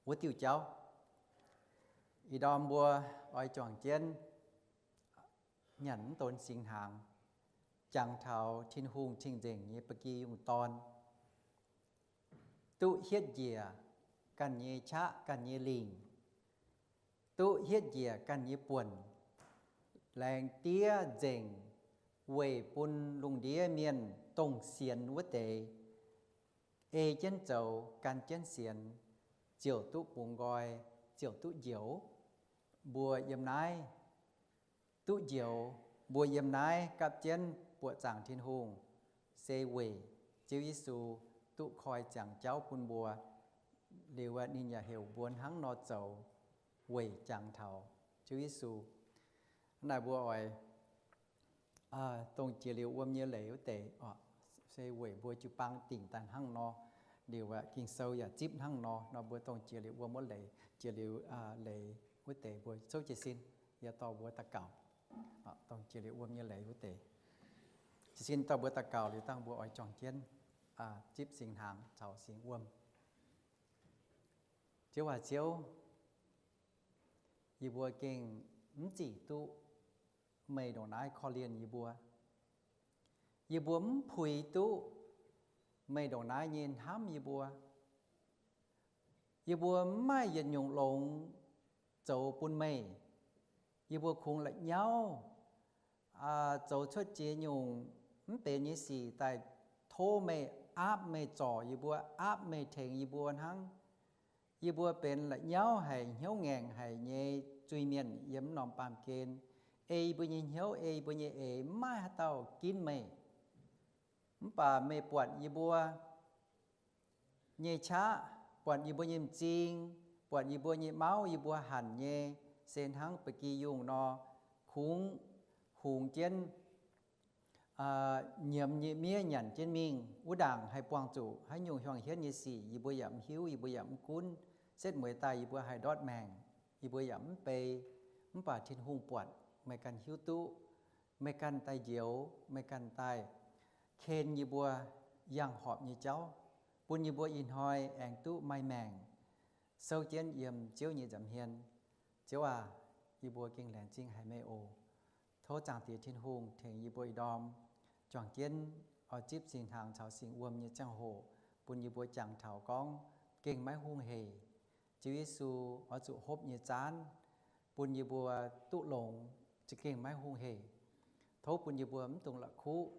wuov diuh jauv. Ih ndorm mbuo oix juangc jienv nyanc mv donx singx hnaangx, jangx taux Tin-Hungh cing-nzengc nyei ba'gi yungh dorn, duqv hietv njiec ganh nyei qaqv ganh nyei lingc, duqv hietv njiec ganh nyei buonc, laengz diev nzengc weic bun lungh ndiev mienh dongh sienx wuov deix ei jienv zoux, gan jienv sienx, ziouc duqv bungx nqoi, ziouc duqv njoux. Mbuo yiem naaiv duqv njoux, mbuo yiem naaiv gapv jienv buoqc zaangc Tin-Hungh, se weic Ziouv Yesu duqv koi ziangx jauv bun mbuo. Liuz ninh yaac heuc mbuo hnangv nor zoux weic jangx taux Ziouv Yesu. Naaiv mbuo oix dongh jiex liuz wuom nyei leiz wuov deix, se weic mbuo jiu-baang dingc daaih hnangv nor. Liuz Ging-Sou yaac zipv hnangv nor, nor mbuo dongh jiex liuz wuom wuov leiz, jiex liuz leiz wuov deix mbuo souv jiez sin, yie dorh mbuo daux gaux. Dongh jiex liuz wuom nyei leiz wuov deix, jiez sin dorh mbuo daux gaux liuz dangh mbuo oix juangc jienv zipv singx hnaangx caux singx wuom. Ziouv aac Ziouv, yie mbuo gengh mv zic duqv meih ndongc naaiv korv-lienh yie mbuo. Yie mbuo mv puix duqv meih ndongc naaiv nyei hnamv yie mbuo. Yie mbuo mv maaih yietc nyungc longx zoux bun meih. Yie mbuo kungx la'nyauv zoux cuotv ziex nyungc mv benx nyei sic daaih tov meih aapv meih zorc yie mbuo, aapv meih tengx yie mbuo hnangv. Yie mbuo benx la'nyauv haic, hnyouv ngaengc haic nyei zuiz-mienh yiem mv norm baamh gen. Ei yie mbuo nyei hnyouv, ei yie mbuo nyei eix, mv maaih haaix dauh ginv meih. Mv baac meih buatc yie mbuo nyei qaqv, buatc yie mbuo nyei m'zing, buatc yie mbuo nyei mauv, yie mbuo hanc nyei, se hnangv ba'gi yungh nor, kungx hungx jienv nyiemz nyei miev nyanc jienv mingh. Wuov ndaangc haih buangh zuqc haaix nyungc hiuang hienv nyei sic, yie mbuo yaac mv hiuv, yie mbuo yaac mv gunv. Setv mueiz daaih yie mbuo haih ndortv maengc, yie mbuo yaac mv bei. Mv baac Tin-Hungh buatc meih ganh hiuv duqv, meih ganh daaih njoux, meih ganh daaih ken yie mbuo yangh horpc nyei jauv, bun yie mbuo ih hnoi aengx duqv maaih maengc souv jienv yiem Ziouv nyei nza'hmien. Ziouv aac, yie mbuo gengh laengz zingh haic meih oc. Tov Zaangc Diex Tin-Hungh tengx yie mbuo ih ndorm juangc jienv oix zipv singx hnaangx caux singx wuom nyei ziangh hoc, bun yie mbuo jangx taux gorngv gengh maiv hungh heic. Ziouv Yesu oix zuqc hopv nyei zaanv bun yie mbuo duqv longx, za'gengh maiv hungh heic. Tov bun yie mbuo mv dungx la'kuqv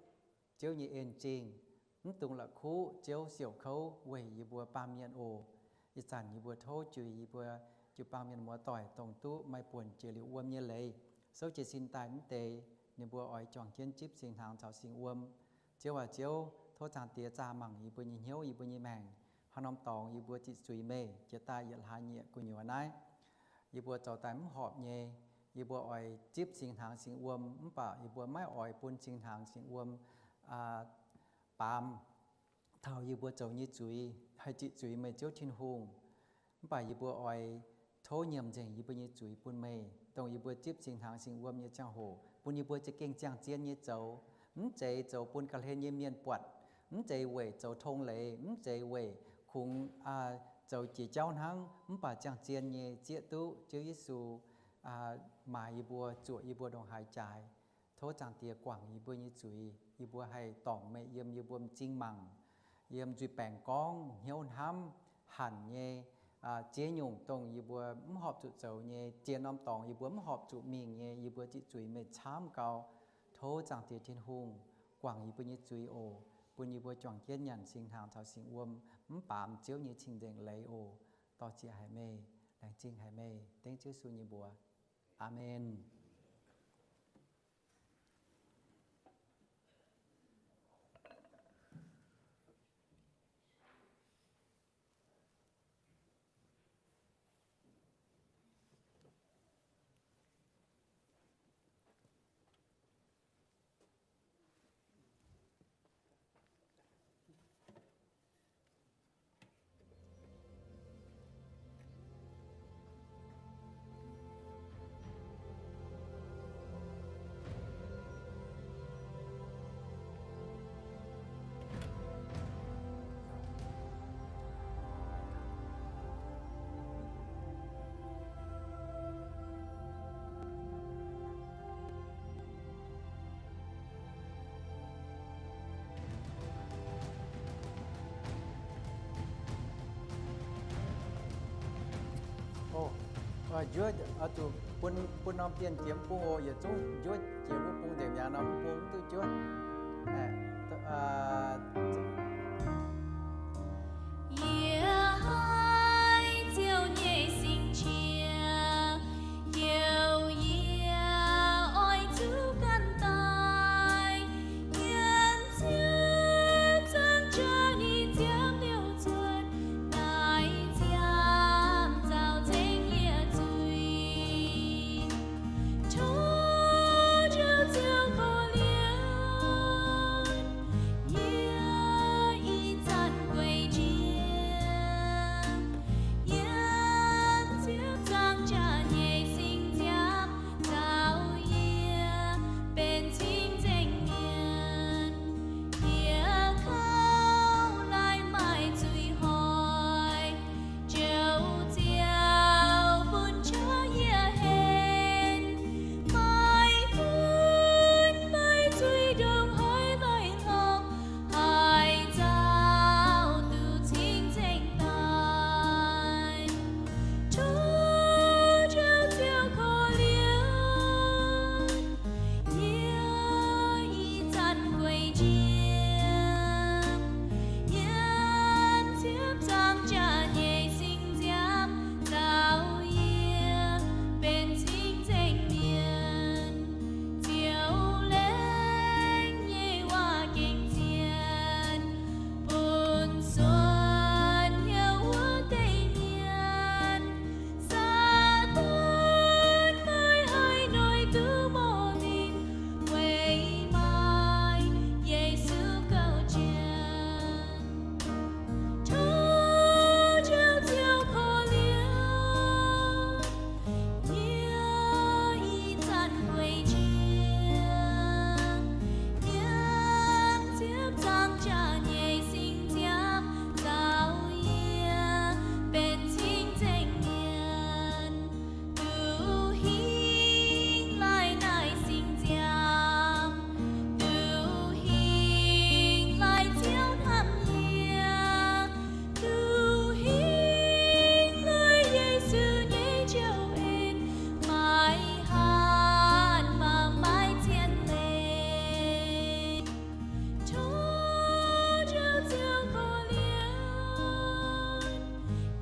Ziouv nyei en zingh, mv dungx la'kuqv Ziouv siouc kouv weic yie mbuo baamh mienh oc. Ih zanc yie mbuo tov juix yie mbuo jiu-baang mienh muoz-doic dongh duqv maaih buonc jiex liuz wuom nyei leiz, souv jiez sin daaih mv deix, ninh mbuo oix juangc jienv zipv singx hnaangx caux singx wuom. Ziouv aac Ziouv, tov Zaangc Diex zaah mangc yie mbuo nyei hnyouv, yie mbuo nyei maengc. Haaix norm dorngx yie mbuo ziqc zuiz meih, jiex daaih yietc hlaax nyieqc gu'nyuoz naaiv, yie mbuo zoux daaih mv horpc nyei, yie mbuo oix zipv singx hnaangx singx wuom, mv baac yie mbuo maiv oix bun singx hnaangx singx wuom baamz taux yie mbuo zoux nyei zuiz, haih ziqc zuiz meih Ziouv Tin-Hungh. Mv baac yie mbuo oix tov nyiemc nzengc yie mbuo nyei zuiz bun meih, dongh yie mbuo zipv singx hnaangx singx wuom nyei ziangh hoc, bun yie mbuo za'gengh ziangh zien nyei zoux, mv zeiz zoux bun ga'hlen nyei mienh buatc, mv zeiz weic zoux tong leiz, mv zeiz weic kungx zoux jiex jauv hnangv, mv baac ziangh zien nyei zieqv duqv Ziouv Yesu maaiz yie mbuo, zuoqc yie mbuo ndongc haaix jaaix. Tov Zaangc Diex guangc yie mbuo nyei zuiz. Yie mbuo haih dorngc meih yiem yie mbuo m'zing mangc, yiem nzuih baengc gorngv, hnyouv hnamv, hanc nyei, ziex nyungc dongh yie mbuo mv horpc zuqc zoux nyei, ziex norm dorngx yie mbuo mv horpc zuqc mingh nyei, yie mbuo ziqc zuiz meih camv gau. Tov Zaangc Diex Tin-Hungh guangc yie mbuo nyei zuiz oc, bun yie mbuo juangc jienv nyanc singx hnaangx caux singx wuom, mv baamz Ziouv nyei cing-nzengc leiz oc. Dor-ziec haic meih, laengz zingh haic meih, dengv Ziouv Yesu nyei mbuox. Aamen. Njuov oix zuqc bun, bun norm bienh jiex mv bung oc. Yietc zungv njuov jiex wuov bung nzengc, mi'aqv norm mv bung mv duqv njuov. Yie haiz Ziouv nyei singx qiex, heuc yie oix zuqc ganh daaih. Yiem Ziouv zungv jaax ninh nziaamv liouh cuotv, daaih nziaamv zaux zengv yie zuiz. Tov Ziouv korv-lienh yie ih zanc gueic njiec, yiem Ziouv zungv jaax nyei singx nziaamv nzauh yie benx cing-nzengc mienh. Yie kouv laaic maaih zuiz hoic, Ziouv ziouc bun qaqv yie henv. Maaih fun maaih zuiz ndongc haaix maaih hlo, haih nzauh duqv cing-nzengc daaih. Tov Ziouv korv-lienh yie ih zanc gueic njiec, yiem Ziouv zungv jaax nyei singx nziaamv nzauh yie benx cing-nzengc mienh. Ziouv lengh nyei waac gengh zien, bun suonc hnyouv wuov deix mienh. Saadaan maiv haih noic duqv mouz ninh, weic maaih Yesu gouv jienv. Tov Ziouv korv-lienh yie ih zanc gueic njiec, yiem Ziouv zungv jaax nyei singx nziaamv nzauh yie benx cing-nzengc mienh. Duqv hingh laaic naaic singx nziaamv, duqv hingh laaic Ziouv hnamv yie, duqv hingh laaic Yesu nyei njoux en, maiv hatc maaih maiv zien leiz. Tov Ziouv korv-lienh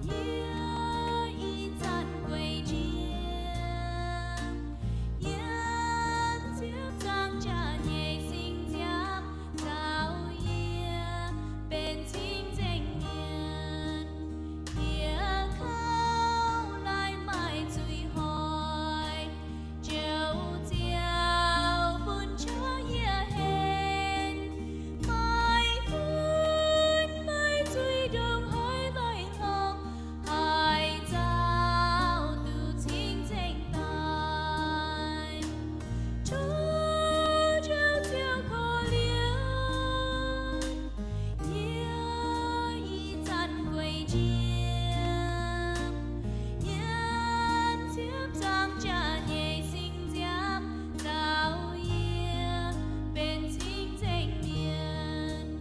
yie ih zanc gueic njiec, yiem Ziouv zungv jaax nyei singx nziaamv nzauh yie benx cing-nzengc mienh. Yie kouv laaic maaih zuiz hoic, Ziouv ziouc bun qaqv yie henv. Maaih fun maaih zuiz ndongc haaix maaih hlo, haih nzauh duqv cing-nzengc daaih. Tov Ziouv korv-lienh yie ih zanc gueic njiec, yiem Ziouv zungv jaax nyei singx nziaamv nzauh yie benx cing-nzengc mienh.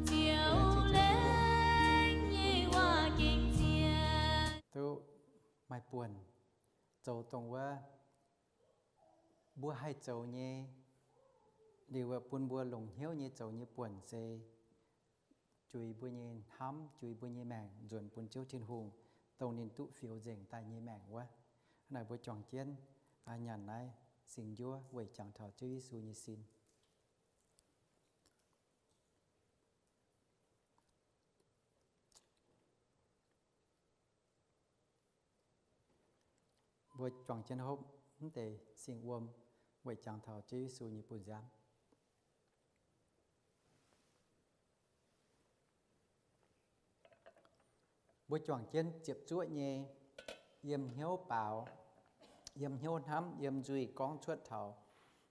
Ziouv lengh nyei waac gengh zien. Duqv maaih buonc zoux dongh wuov mbuo haih zoux nyei, liuz bun mbuo longc hnyouv nyei zoux nyei buonc se juix mbuo nyei hnamv, juix mbuo nyei maengc nzuonx bun Ziouv Tin-Hungh, dongh ninh duqv fioux nzengc daaih nyei maengc wuov. Hnangv naaic mbuo juangc jienv nyanc naaiv singx njuov weic jangx taux Ziouv Yesu nyei sin. Mbuo juangc jienv hopv mv deix singx wuom weic jangx taux Ziouv Yesu nyei buoz nziaamv. Mbuo juangc jienv ziepc zuoqv nyei, yiem hnyouv baaux, yiem hnyouv hnamv, yiem nzuih gorngv cuotv taux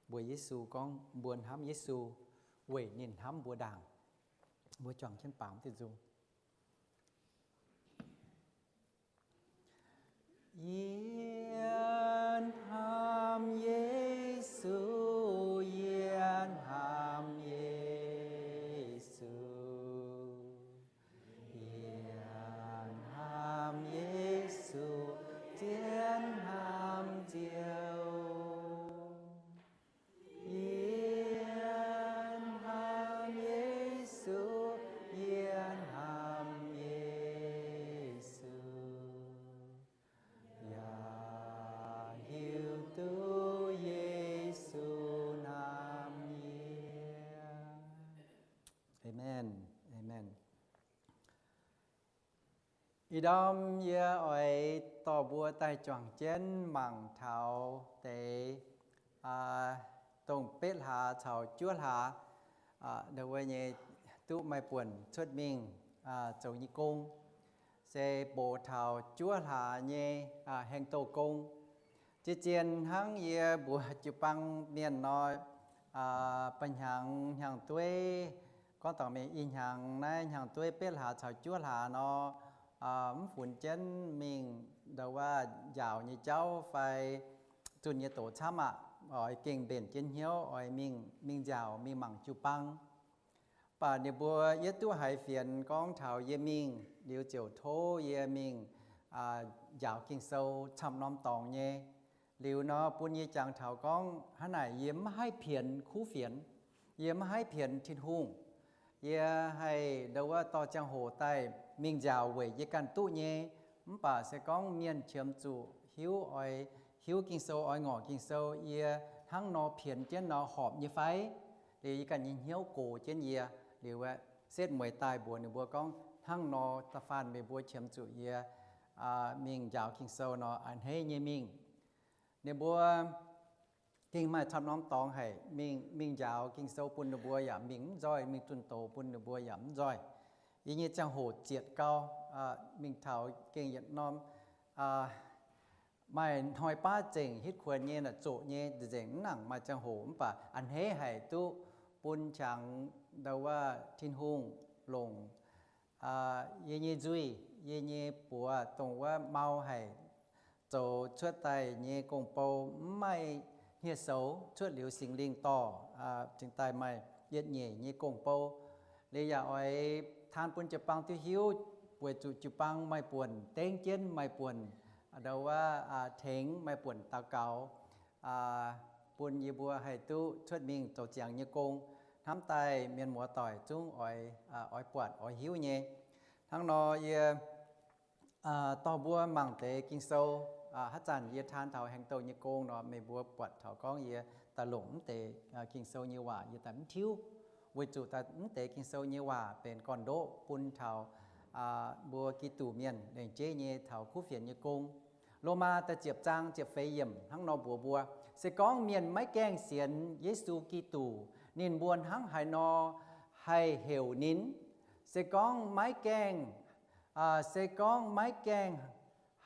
mbuox Yesu gorngv mbuo hnamv Yesu weic ninh hnamv mbuo ndaangc. Mbuo juangc jienv baaux mv deix nzung. Yie hnamv Yesu, yie hnamv Yesu, yie hnamv Yesu, yie Ndorm yie oix dorh mbuo daaih juangc jienv mangc taux deix dongh betv hlaax caux juov hlaax, ndo wuov nyei duqv maaih buonc cuotv mingh zoux nyei gong, se mbox taux juov hlaax nyei haengh douh gong. Zien zien hnangv yie mbuox jiu-baang mienh nor, ba'hnyangx hnyangx-dueiv, gorngv dangc meih i hnyangx naaiv hnyangx-dueiv betv hlaax caux juov hlaax nor, mv funx jienv mingh ndo wuov njaaux nyei jauv fai zunh nyei doz camv aqv. Oix gengh mbenc jienv hnyouv oix mingh, mingh njaaux mingh mangc jiu-baang. Baac ninh mbuo yietv duqv haiz fienx gorngv taux yie mingh liuz ziouc tov yie mingh njaaux Ging-Sou camv norm dorngx nyei. Liuz nor bun yie jangx taux gorngv hnangv naaic yie mv haih pienx kuv fienx, yie mv haih pienx Tin-Hungh. Yie haih ndo wuov dorh ziangh hoc daaih mingh njaaux weic yie ganh duqv nyei. Mv baac se gorngv mienh qiemx zuqc hiuv oix hiuv Ging-Sou, oix ngorc Ging-Sou, yie hnangv nor pienx jienv nor horpc nyei fai? Liuz yie ganh nyei hnyouv gox jienv yie. Liuz aeqv, setv mueiz daaih mbuox ninh mbuo gorngv hnangv nor da'faanh meih mbuo qiemx zuqc yie mingh njaaux Ging-Sou nor a'hneiv nyei mingh. Ninh mbuo gengh maaih camv norm dorngx haic, mingh, mingh njaaux Ging-Sou bun ninh mbuo yaac mingh mv nzoih, mingh zunh doz bun ninh mbuo yaac mv nzoih. Yie nyei ziangh hoc zietc gau, mingh taux gengh yietc norm maaih hnoi baav zengc hitv kuonx nyei, naaic zoqc nyei, nzengc mv nangc maaih ziangh hoc, mv baac a'hneiv haic duqv bun qangx ndo wuov Tin-Hungh longc yie nyei nzuih, yie nyei buoz dongh wuov mau haic, zoux cuotv daaih nyei gong-bou mv maaih hniev-soux, cuotv liuz Singx Lingh dorh cingx daaih maaih yietc nyeic nyei gong-bou. Liuz yaac oix taan bun jiu-baang duqv hiuv, weic zuqc jiu-baang maaih buonc dengv jienv, maaih buonc ndo wuov tengx, maaih buonc daux gaux bun yie mbuo haih duqv cuotv mingh zoux ziangx nyei gong. Hnamv daaih mienh muoz-doic zungv oix, oix buatc oix hiuv nyei. Hnangv nor yie dorh mbuo mangc deix Ging-Sou. Haaix zanc yie taan taux haengh douh nyei gong nor, meih mbuo buatc taux gorngv yie daaih longc mv deix Ging-Sou nyei waac yie daaih mv tiuv, weic zuqc daaih mv deix Ging-Sou nyei waac benx gorn-ndoqv bun taux mbuo Giduc mienh lengc jeiv nyei taux kuv fienx nyei gong. Lomaa da'ziepc zaang ziepc feix yiemc hnangv nor mbuox mbuo, se gorngv mienh maiv gaengh sienx Yesu Giduc, ninh mbuo hnangv haaix nor haih heuc ninh? Se gorngv maiv gaengh, se gorngv maiv gaengh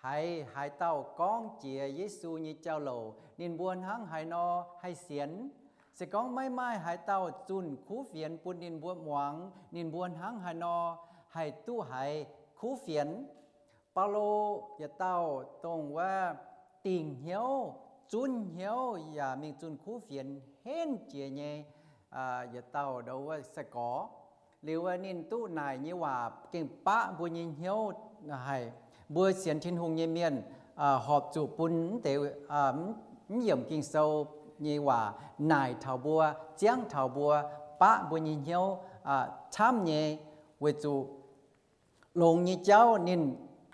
haiz haaix dauh gorngv jiex Yesu nyei jauv-louc, ninh mbuo hnangv haaix nor haih sienx? Se gorngv maiv maaih haaix dauh zunh kuv fienx bun ninh mbuo muangx, ninh mbuo hnangv haaix nor haih duqv haiz kuv fienx? Baulo yietc dauh dongh wuov dingc hnyouv, zunv hnyouv yaac mingh zunh kuv fienx henv jiex nyei yietc dauh ndo wuov sai-gorx. Liuz ninh duqv naaic nyei waac gengh baqv mbuo nyei hnyouv haic. Mbuo sienx Tin-Hungh nyei mienh horpc zuqc bun mv deix mv yiemc Ging-Sou nyei waac naaic taux mbuo, ziangv taux mbuo, baqv mbuo nyei hnyouv camv nyei, weic zuqc longx nyei jauv ninh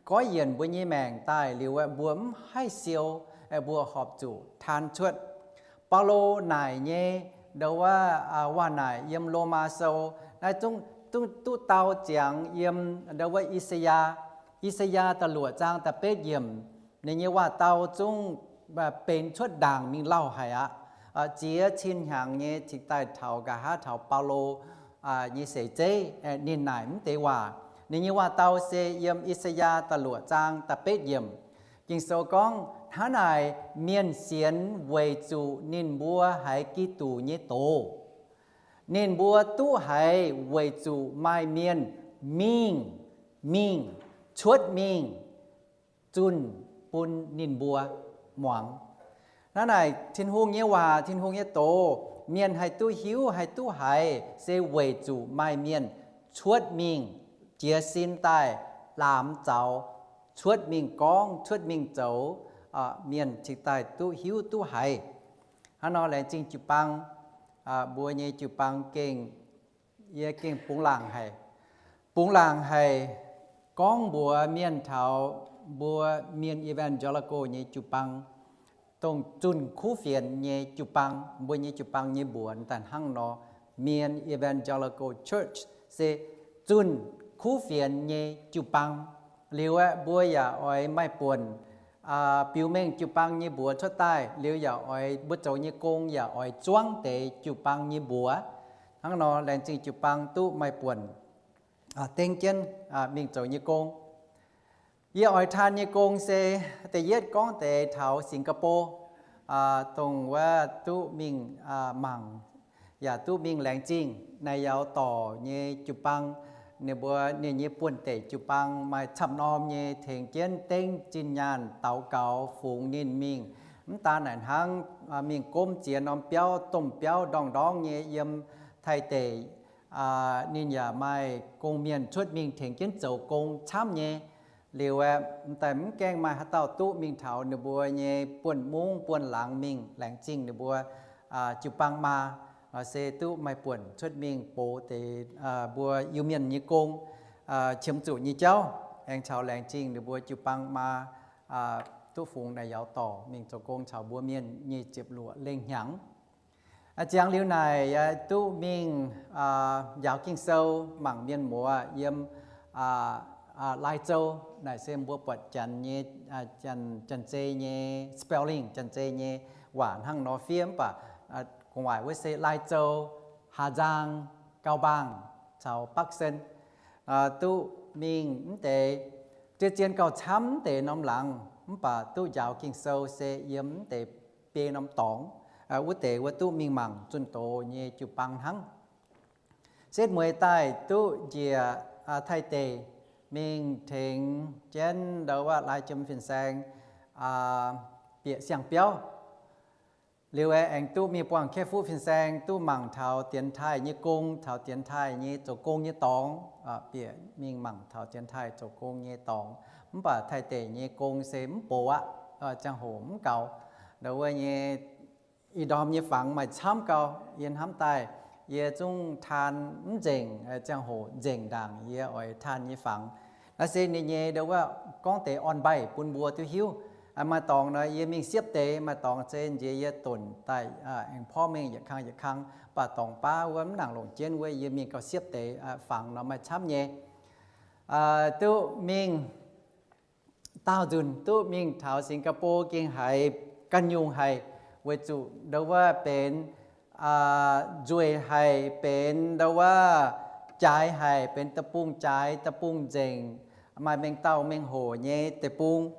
goiv yienc mbuo nyei maengc daaih liuz, mbuo mv haih siou, mbuo horpc zuqc taan cuotv. Baulo naaic nyei ndo wuov waac naaic yiem Lomaa Sou naaiv zungv duqv dau ziangx yiem ndo wuov I^saa^yaa, I^saa^yaa da'luoqc zaang da'betv yiemc. Ninh nyei waac-dau zungv benx cuotv ndaangc mingh lauh haic aqv. Ziex cin hnyangx nyei cingx daaih taux nqa'haav taux Baulo nyei seix zeiv, ninh naaic mv deix waac. Ninh nyei waac-dau se yiem I^saa^yaa da'luoqc zaang da'betv yiemc. Ging-Sou gorngv hnangv naaic, mienh sienx weic zuqc ninh mbuo haiz Giduc nyei doz. Ninh mbuo duqv haiz weic zuqc maaih mienh mingh, mingh, cuotv mingh zunh bun ninh mbuo muangx. Hnangv naaic, Tin-Hungh nyei waac, Tin-Hungh nyei doz, mienh haih duqv hiuv, haih duqv haiz, se weic zuqc maaih mienh cuotv mingh jiez sin daaih laamx zaux, cuotv mingh gorngv, cuotv mingh zoux, mienh cingx daaih duqv hiuv duqv haiz. Hnangv nor laengz zingh jiu-baang, mbuo nyei jiu-baang gengh, yie gengh bungx laangc haic. Bungx laangc haic gorngv mbuox mienh taux mbuo Mienh Evangelical nyei jiu-baang, dongh zunh kuv fienx nyei jiu-baang, mbuo nyei jiu-baang nyei mbuox daaih hnangv nor, Mienh Evangelical Church se zunh kuv fienx nyei jiu-baang. Liuz aeqv, mbuo yaac oix maaih buonc biux mengh jiu-baang nyei mbuox cuotv daaih. Liuz yaac oix mbuo zoux nyei gong yaac oix zuangv deix jiu-baang nyei mbuox. Hnangv nor, laengz zingh jiu-baang duqv maaih buonc dengv jienv mingh zoux nyei gong. Yie oix taan nyei gong se da'yietv gorngv deix taux Singapore, dongh wuov duqv mingh mangc yaac duqv mingh laengz zingh naaic Yauz Dorc nyei jiu-baang. Ninh mbuo, ninh nyei buonv-deic jiu-baang maaih camv norm nyei tengx jienv dengv zinh nyaanh daux gaux fungx ninh mingh. Mv daan naaic hnangv, mingh gomv ziex norm biauv, domh biauv ndorngv-ndorngv nyei yiem Taiv deic. Ninh yaac maaih gong-mienh cuotv mingh tengx jienv zoux gong camv nyei. Liuz aeqv, m'daaih mv gaengh maaih haaix dauh duqv mingh taux ninh mbuo nyei buonv-mungv buonv-laangz mingh laengz zingh ninh mbuo jiu-baang maa. Se duqv maaih buonc cuotv mingh box deix mbuo Iu-Mienh nyei gong, qiemx zuqc nyei jauv, aengx caux laengz zingh ninh mbuo jiu-baang maa duqv fungx naaic Yauz Dorc mingh zoux gong caux mbuo Mienh nyei ziepc luoqc lengh hnyangx. Ziangx liuz naaic, duqv mingh njaaux Ging-Sou mangc mienh muoz yiem Lai Châu. Naaic se mbuo buatc Janx nyei, Janx-Zei nyei spelling, Janx-Zei nyei waac hnangv nor fiev, mv baac gu'nguaaic wuov se Lai Châu, Hà Giang, Cao Bằng caux Bắc Sơn. Duqv mingh mv deix zien-zien gauh camv mv deix norm laangz, mv baac duqv njaaux Ging-Sou se yiem mv deix biei norm dorngx. Wuov deix wuov duqv mingh mangc zunh doz nyei jiu-baang hnangv. Setv mueiz daaih duqv njiec Taiv deic mingh tengx jienv ndau wuov Lai Châu fin-saeng bieqc siang-biauv. Liuz aeqv, aengx duqv mingh buangh Kiev Fuqv fin-saeng duqv mangc taux Dienx Taaih nyei gong, taux Dienx Taaih nyei zoux gong nyei dorngx. Bieqc mingh mangc taux Dienx Taaih zoux gong nyei dorngx. Mv baac Taiv deic nyei gong se mv box aqv, ziangh hoc mv gaux. Ndau wuov nyei ih ndorm nyei fangx maaih camv gau. Yie hnamv daaih yie zungv taan mv nzengc, ziangh hoc nzengc ndaangc yie oix taan nyei fangx. Naaiv se ninh nyei ndau wuov gorngv deix orn-mbaih bun mbuo duqv hiuv. Maaih dorngx nor yie mingh siepv deix, maaih dorngx se nziex yie donc daaih aengx porv mengh yietc kang yietc kang, mv baac dorngx baav wuov mv nangc longc jienv wuov yie mingh gauh siepv deix, fangx nor maaih camv nyei. Duqv mingh daauh nzunc duqv mingh taux Singapore gengh haiz ganh nyungc haic, weic zuqc ndau wuov benx nzueic haic, benx ndau wuov jaaix haic, benx deic-bung jaaix, deic-bung nzengc, maaih mengh dauh mengh hoc nyei deic-bung.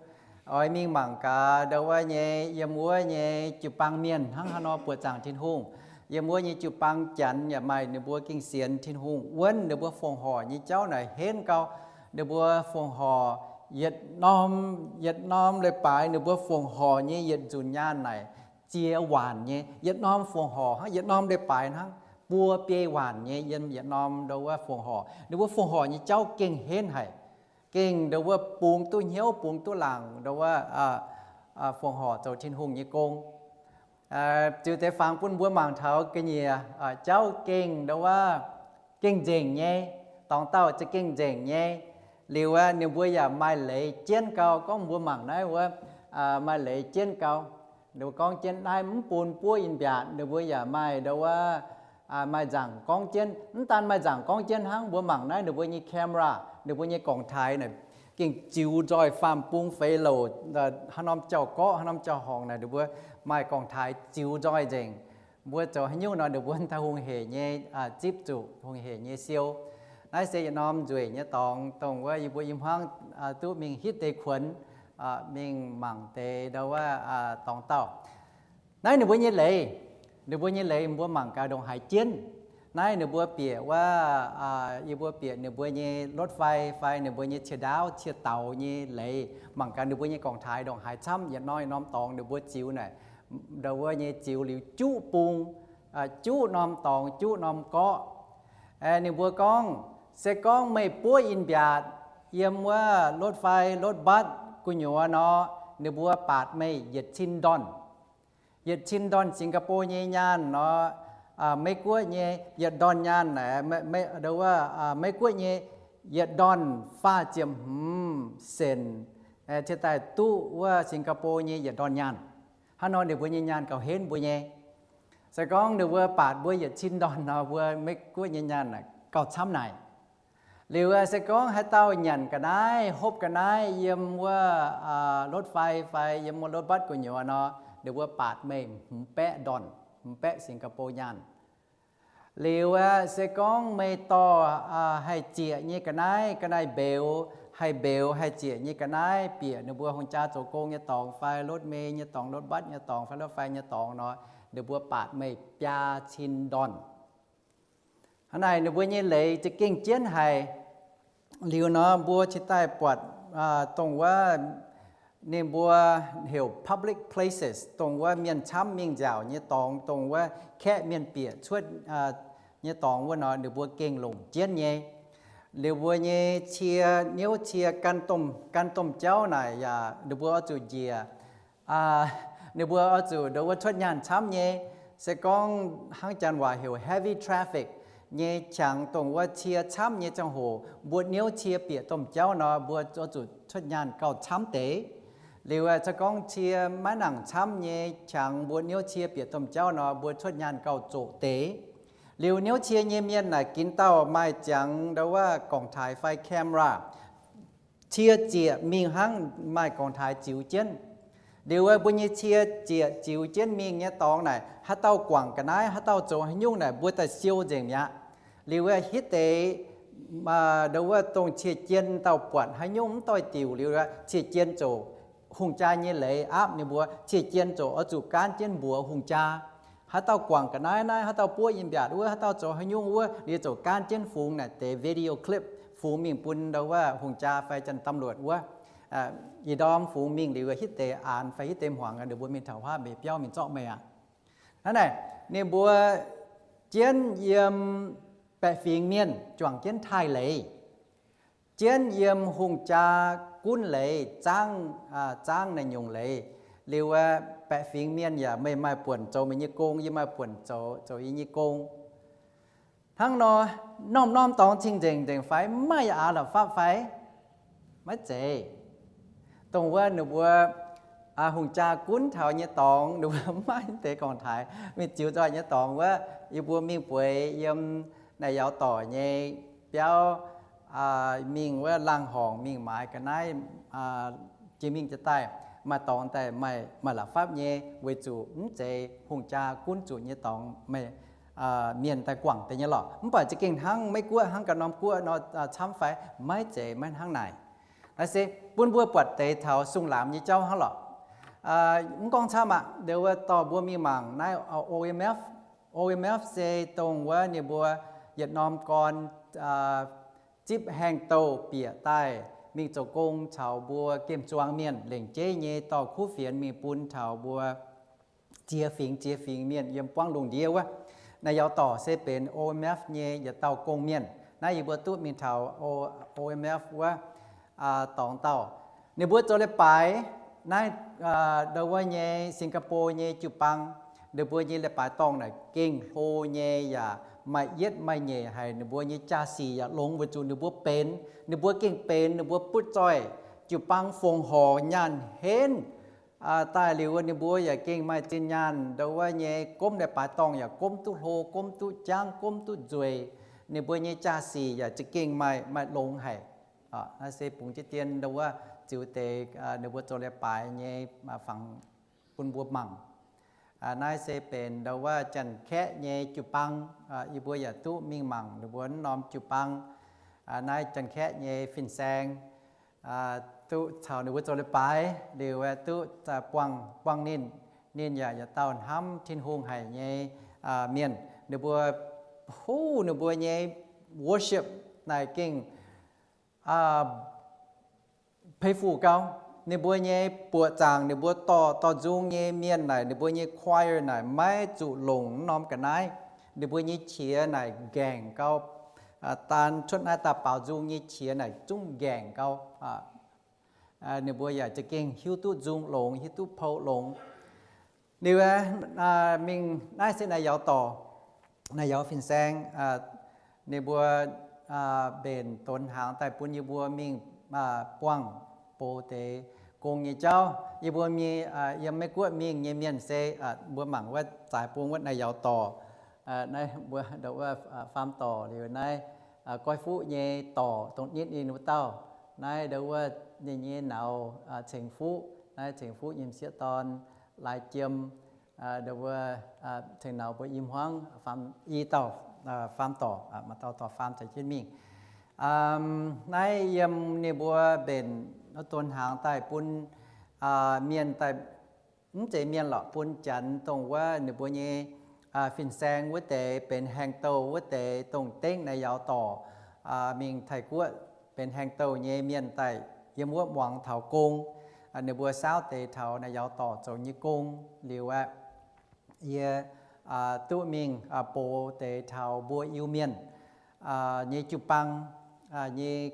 Oix mingh mangc gaax ndau wuov nyei, yiem wuov nyei jiu-baang mienh hnangv haaix nor buoqc zaangc Tin-Hungh. Yiem wuov nyei jiu-baang Janx yaac maaih ninh mbuo gengh sienx Tin-Hungh, wuonv ninh mbuo fongc horc nyei jauv naaic henv gau. Ninh mbuo fongc horc yietc norm, yietc norm leiz-baaix ninh mbuo fongc horc nyei yietc nzunc nyaanh naaic ziex waanc nyei. Yietc norm fongc horc hnangv, yietc norm leiz-baaix hnangv buo biei waanc nyei yiem yietc norm ndau wuov fongc horc. Ninh mbuo fongc horc nyei jauv gengh henv haic. Gengh ndau wuov bungx duqv hnyouv, bungx duqv laangc ndau wuov fongc horc zoux Tin-Hungh nyei gong. Ziux deix fangx bun mbuo mangc taux ga'nyiec jauv gengh ndau wuov gengh nzengc nyei. Dorngx dauh za'gengh nzengc nyei. Liuz aeqv, ninh mbuo yaac maaih leiz jienv gau. Gorngv mbuo mangc naaiv wuov, maaih leiz jienv gau. Ninh mbuo gorngv jienv naaiv mv bun buov in-mbiaatc, ninh mbuo yaac maaih ndau wuov maaih nzaangc gorngv jienv. Mv daan maaih nzaangc gorngv jienv hnangv, mbuo mangc naaiv ninh mbuo nyei camera, ninh mbuo nyei gorngv-taaix naaic gengh ziux nzoih faam-bung feix louc, haaix norm jauv-gorqv, haaix norm jauv-horngc naaic ninh mbuo maaih gorngv-taaix ziux nzoih nzengc. Mbuo zoux haaix nyungc nor ninh mbuo daaih hungh heic nyei zipv zuqc, hungh heic nyei siou. Naaiv se yietc norm nzueic nyei dorngx, dongh wuov yie mbuo i hmuangv duqv mingh hitv deix kuonx, mingh mangc deix ndau wuov dorngx dauh. Naaiv ninh mbuo nyei leiz, ninh mbuo nyei leiz mbuo mangc gaax ndongc haaix jienv. Naaiv ninh mbuo bieqc wuov, yie mbuo bieqc ninh mbuo nyei รถไฟ fai ninh mbuo nyei cie ndaauv cie daux nyei leiz, mangc gaax ninh mbuo nyei gorngv-taaix ndongc haaix camv. Yietc norm yietc norm dorngx ninh mbuo ziux naaic, ndau wuov nyei ziux liuz juqv bung, juqv norm dorngx, juqv norm gorqv. Ninh mbuo gorngv, se gorngv meih buov in-mbiaatc yiem wuov รถไฟ รถบัส gu'nyuoz nor, ninh mbuo baatc meih yietc cin ndorn. Yietc cin ndorn Singapore nyei nyaanh nor, Meiv-Guoqv nyei yietc ndorn nyaanh naaic, ndau wuov Meiv-Guoqv nyei yietc ndorn faah ziepc hmz senc, ciex daaih duqv wuov Singapore nyei yietc ndorn nyaanh. Hnangv nor ninh mbuo nyei nyaanh gauh henv mbuo nyei. Se gorngv ninh mbuo baatc mbuo yietc cin ndorn nor, mbuo Meiv-Guoqv nyei nyaanh naaic gauh camv naaic. Liuz se gorngv haaix dauh nyanc ga'naaiv, hopv ga'naaiv yiem wuov รถไฟ fai yiem wuov รถบัส gu'nyuoz nor, ninh mbuo baatc meih hmz baeqv ดอลลาร์, hmz baeqv Singapore nyaanh. Liuz se gorngv meih dorh haih zieqc nyei ga'naaiv, ga'naaiv mbeux, haih mbeux haih zieqc nyei ga'naaiv, bieqc ninh mbuo hungh jaa zoux gong nyei dorngx fai รถเมล์ nyei dorngx, รถบัส nyei dorngx fai รถไฟ nyei dorngx nor, ninh mbuo baatc meih biaa cin ดอลลาร์. Hnangv naaic ninh mbuo nyei leiz za'gengh jienv haic. Liuz nor mbuo cingx daaih buatc dongh wuov ninh mbuo heuc public places, dongh wuov mienh camv mingh nziaauc nyei dorngx, dongh wuov kaeqv mienh bieqc cuotv nyei dorngx wuov nor, ninh mbuo gengh longc jienv nyei. Liuz mbuo nyei cie, niouv cie, gan domh, gan domh jauv naaic yaac ninh mbuo oix zuqc njiec, ninh mbuo oix zuqc ndongc wuov cuotv nyaanh camv nyei. Se gorngv hnangv janx waac heuc heavy traffic nyei qangx, dongh wuov cie camv nyei ziangh hoc, mbuo niouv cie bieqc domh jauv nor, mbuo oix zuqc cuotv nyaanh gauh camv deix. Liuz se gorngv cie maiv nangc camv nyei qangx, mbuo niouv cie bieqc domh jauv nor, mbuo cuotv nyaanh gauh zoqc deix. Liuz niouv cie nyei mienh naaic ginx dauh maaih ziangx ndongc wuov กล้องถ่าย fai camera, cie zieqc mingh hnangv maaih กล้องถ่าย ziux jienv. Liuz mbuo nyei cie zieqc ziux jienv mingh nyei dorngx naaic, haaix dauh guangc ga'naaiv, haaix dauh zoux haaix nyungc naaic, mbuo daaih siou nzengc mi'aqv. Liuz hitv deix ndongc wuov dongh cie jien dauh buatc haaix nyungc mv doix-diuc liuz, cie jien ziouc hungh jaa nyei leiz aapv ninh mbuo, cie jien ziouc oix zuqc gaanv jienv mbuox hungh jaa. Haaix dauh guangc ga'naaiv naaiv, haaix dauh buov in-mbiaatc wuov, haaix dauh zoux haaix nyungc wuov, liuz ziouc gaanv jienv fungx naaic deix video clip fungx mingh bun ndongc wuov hungh jaa fai janx ตำรวจ wuov. Ih ndorm fungx mingh liuz hitv deix aanx fai hitv deix hmuangx, ninh mbuo mingh taux huaav mbeix biauv mingh zorqv meih aqv. Hnangv naaic, ninh mbuo jienv yiem baeqc fingx mienh juangc jienv taaih leiz, jienv yiem hungh jaa gunv leiz, zaangv, zaangv naaiv nyungc leiz. Liuz baeqc fingx mienh yaac meih maaih buonc zoux meih nyei gong, yie maaih buonc zoux, zoux yie nyei gong. Hnangv nor, norm-norm dorngx cing-nzengc nzengc fai? Maiv maaih aax la'fapv fai? Maiv zeiz. Dongh wuov ninh mbuo hungh jaa gunv taux nyei dorngx, ninh mbuo maiv maaih deix กล้องถ่าย mingh ziux nzoih nyei dorngx wuov, yie mbuo mingh bueix yiem naaic Yaauv Dorc nyei biauv, mingh wuov laangh horngc mingh maaiz ga'naaiv, jiex mingh jiex daaih, maaih dorngx daaih maaih, maaih la'fapv nyei, weic zuqc mv zeiz hungh jaa gunv zuqc nyei dorngx meih mienh daaih guangc deix nyei lorqc. Mv baac za'gengh hnangv Meiv-Guoqv hnangv ganh norm guoqv nor camv fai? Maiv zeiz, maiv hnangv naaic. Naaiv se bun mbuo buatc deix taux sung laamx nyei jauv hnangv lorqc. Mv gorngv camv aqv, ndongc wuov dorh mbuo mingh mangc naaiv O M F. O M F se dongh wuov ninh mbuo yietc norm gorn zipv haengh douh bieqc daaih mingh zoux gong caux mbuo gemh zuangx mienh, lengc jeiv nyei dorh kuv fienx mingh bun taux mbuo ziex fingx ziex fingx mienh yiem buangv lungh ndiev wuov. Naaiv Yaauv Dorc se benx O M F nyei yietc dauh gong-mienh. Naaiv yie mbuo duqv mingh taux O M F wuov dorngx dauh. Ninh mbuo zoux leiz-baaix naaiv, ndongc wuov nyei Singapore nyei jiu-baang, ninh mbuo nyei leiz-baaix dorngh naaic gengh hlo nyei yaac maaih yietv maaih nyeic haic. Ninh mbuo nyei jaa-sic yaac longx weic zuqc ninh mbuo benx, ninh mbuo gengh benx, ninh mbuo butv zoih jiu-baang fongc horc nyaanh henv daaih liuz, ninh mbuo yaac gengh maaih zinh nyaanh ndongc wuov nyei gomv leiz-baaix dorngh yaac gomv duqv hlo, gomv duqv jangv, gomv duqv nzueic. Ninh mbuo nyei jaa-sic yaac za'gengh maaih, maaih longx haic. Naaiv se bungx jienv dien ndongc wuov ziux deix ninh mbuo zoux leiz-baaix nyei fangx bun mbuo mangc. Naaiv se benx ndongc wuov Janx-Kaeqv nyei jiu-baang. Yie mbuo yaac duqv mingh mangc ninh mbuo norm jiu-baang. Naaiv Janx-Kaeqv nyei fin-saeng duqv caux ninh mbuo zoux leiz-baaix liuz, duqv buangh, buangh ninh. Ninh yaac yietc dauh hnamv Tin-Hungh haic nyei mienh. Ninh mbuo, huv, ninh mbuo nyei worship naaic gengh 佩服 gau. Ninh mbuo nyei buoqc zaangc, ninh mbuo dorh, dorh nzung nyei mienh naaic, ninh mbuo nyei choir naaic maiv zuqc longc norm ga'naaiv. Ninh mbuo nyei qiex naaic nqaengc gau. Daan cuotv naaiv daaih baaux nzung nyei qiex naaic zungv nqaengc gau. Ninh mbuo yaac za'gengh hiuv duqv nzung longx, hiuv duqv pou longx. Liuz mingh naaiv se naaic Yaauv Dorc, naaic Yaauv fin-saeng, ninh mbuo mbenc donx hnaangx daaih bun yie mbuo mingh buangh bou deix gong nyei jauv. Yie mbuo mingh, yiem Meiv-Guoqv mingh nyei mienh se mbuo mangc wuov zaaix bung wuov naaic Yaauv Dorc, naaiv mbuo ndongc wuov Faam Dorc liuz naaiv goiv fuqv nyei dorc, dongh nitv ninh wuov dauh. Naaiv ndau wuov ninh nyei nauz cengx fuqv. Naaiv cengx fuqv nyei m'sieqv dorn, Lai Jiem, ndau wuov cengx nauz mbuo i hmuangv, i dauh faam dorc, maaih dauh dorc faam caux jienv mingh. Naaiv yiem ninh mbuo mbenc wuov donx hnaangx daaih bun mienh daaih, mv zeiz mienh lorqc, bun Janx dongh wuov ninh mbuo nyei fin-saeng wuov deix, benx haengh douh wuov deix, dongh dengv naaiv yaux dorc mingh Taiv-Guoqv benx haengh douh nyei mienh daaih yiem wuov muangx taux gong. Ninh mbuo saauv deix taux naaiv yaux dorc zoux nyei gong liuz aqv, yie duqv mingh box deix taux mbuo Iu-Mienh nyei jiu-baang nyei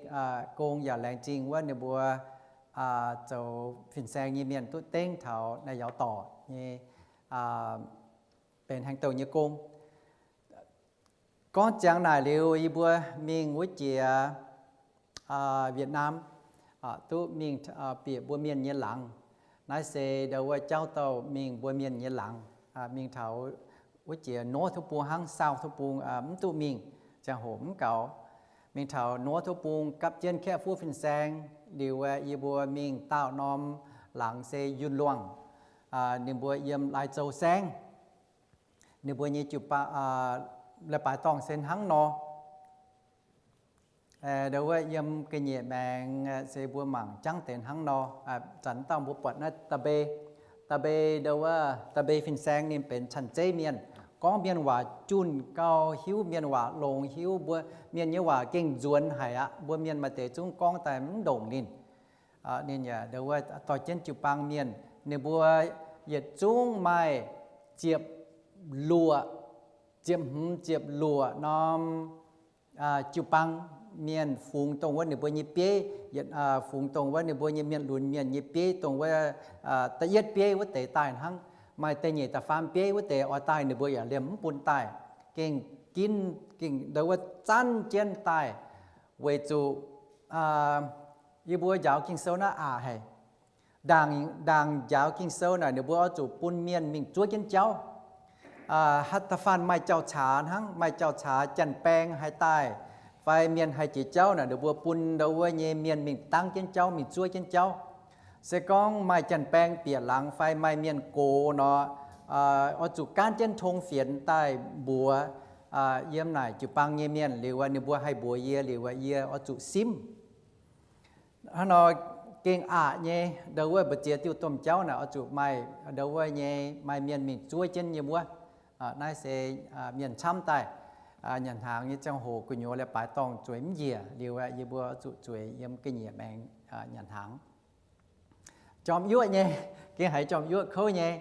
gong yaac laengz zingh wuov ninh mbuo zoux fin-saeng nyei mienh duqv dengv taux naaiv yaux dorc nyei benx haengh douh nyei gong. Gorngv ziangx naaic liuz, yie mbuo mingh wuov jiex Việt Nam, duqv mingh bieqc mbuo mienh nyei laangz. Naaiv se ndau wuov jauv dauh mingh mbuo mienh nyei laangz, mingh taux wuov jiex norv tov bung hnangv, south tov bung mv duqv mingh, ziangh hoc mv gaux. Mingh taux norv tov bung gapv jienv kaeqv fuqv fin-saeng liuz, yie mbuo mingh daauh norm laangz se Yunh Luangh, ninh mbuo yiem Lai Châu saengv. Ninh mbuo nyei jiu-baang, leiz-baaix dorngh se hnangv nor. Ndau wuov yiem ga'nyiec maengx se mbuo mangc jangv deix hnangv nor. Zanc dauh mbuo buatc naaiv Da Bei, Da Bei ndau wuov Da Bei fin-saeng ninh benx canh zeiv mienh, gorngv mienh waac junh gau, hiuv mienh waac longx, hiuv mbuo mienh nyei waac gengh nzuonx haic aqv. Mbuo mienh maaih deix zungv gorngv daaih mv ndongc ninh. Ninh yaac ndau wuov dorh jienv jiu-baang mienh, ninh mbuo yietc zungv maaih ziepc luoqc, ziepc hmz ziepc luoqc norm jiu-baang mienh fungx dongh wuov ninh mbuo nyei bieiv, yietc fungx dongh wuov ninh mbuo nyei mienh lunx mienh nyei bieiv, dongh wuov da'yietv bieiv wuov deix daaih hnangv. Maaih da'nyeic da'faam bieiv wuov deix oix daaih ninh mbuo yaac liemh mv bun daaih, gengh ginv, gengh ndau wuov zanv jienv daaih, weic zuqc yie mbuo njaaux Ging-Sou naaiv aqc haic. Ndaangc, ndaangc njaaux Ging-Sou naaic ninh mbuo oix zuqc bun mienh mingh zuov jienv jauv. Haaix da'faanh maaih jauv-caax hnangv, maaih jauv-caax janx-baeng haih daaih, fai mienh haih jiex jauv naaic ninh mbuo bun ndau wuov nyei mienh mingh dangv jienv jauv, mingh zuov jienv jauv. Se gorngv maaih janx-baeng bieqc laangz fai maaih mienh gox nor, oix zuqc gaanv jienv tong fienx daaih mbuox yiem naaic jiu-baang nyei mienh liuz, ninh mbuo haih mbuox yie liuz, yie oix zuqc simv. Hnangv nor gengh aqc nyei, ndau wuov mbu'ziex diuh domh jauv naaic oix zuqc maaih ndau wuov nyei maaih mienh mingh zuov jienv yiem wuov. Naaiv se mienh camv daaih, nyanc hnaangx nyei ziangh hoc gu'nyuoz leiz-baaix dorngh zueiz mv njiec liuz, yie mbuo oix zuqc zueiz yiem ga'nyiec maengx nyanc hnaangx. Jorm yuoqv nyei, gengh haiz jorm yuoqv kouv nyei.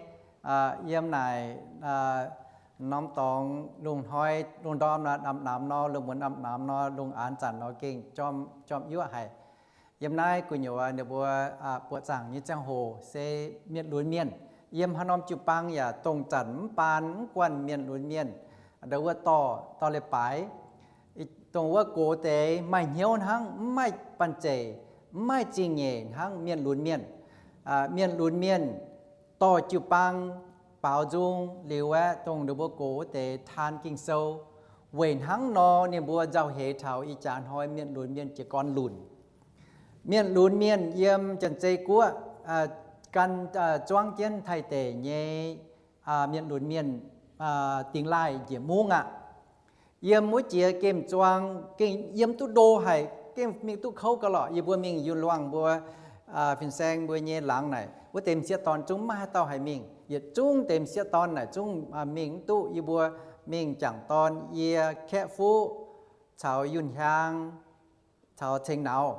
Yiem naaic norm dorngx lungh hnoi, lungh ndorm nor, namx namx nor, lungh muonz namx namx nor, lungh aanx zanc nor gengh jorm, jorm yuoqv haic. Yiem naaiv gu'nyuoz ninh mbuo buoqc zaangc nyei ziangh hoc se mienh lunx mienh. Yiem haaix norm jiu-baang yaac dongh zanc mv baan mv guanh mienh lunx mienh, ndau wuov dorh, dorh leiz-baaix. Dongh wuov gox deix maaih hnyouv hnangv, mv maaih banh zeic, mv maaih zingh nyeic hnangv mienh lunx mienh. Mienh lunx mienh dorh jiu-baang baaux nzung liuz aeqv, dongh ninh mbuo gox wuov deix taan Ging-Sou. Weic hnangv nor ninh mbuo nzauh heix taux ih jaax hnoi mienh lunx mienh jiez gorn lunc. Mienh lunx mienh yiem Janx-Zei Guoqv gan zuangv jienv Taiv deic nyei mienh lunx mienh dingx laaih njiec mungv aqv. Yiem wuov jiex gemh zuang gengh yiem duqv ndo haic, gengh mingh duqv kouv gauh lorqc. Yie mbuo mingh Yunh Luangh mbuo fin-saeng mbuo nyei laangz naaic, wuov deix m'sieqv dorn zungv maiv haaix dauh haih mingh. Yietc zungv deix m'sieqv dorn naaic zungv mingh mv duqv. Yie mbuo mingh jangc dorn, yie, Kaeqv Fuqv, caux Yunh Hiaang, caux Ceng Nauz.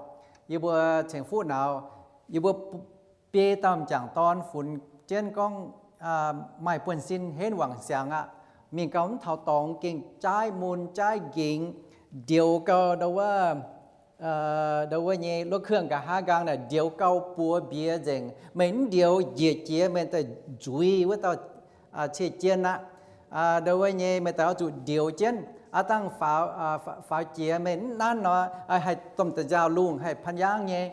Yie mbuo Ceng Fuqv Nauz, yie mbuo biei dauh m'jangc dorn funx jienv gorngv maaih buonv-sin henv wangc siangx aqv. Mingh gau mv taux dorngx gengh jaaiv mun jaaiv nqingx, ndioux gau ndau wuov, ndau wuov nyei รถเครื่อง nqa'haav nqaang naaic ndioux gau buoz mbiex nzengc. Meih mv ndioux njiec jiex meih daaih nzuiz wuov dauh ciev-jien aqv. Ndau wuov nyei meih daaih oix zuqc ndioux jienv. Aav dangh faaux jiex meih mv nanv nor, haih domh da'nziaauh lungh haih พันยาง nyei,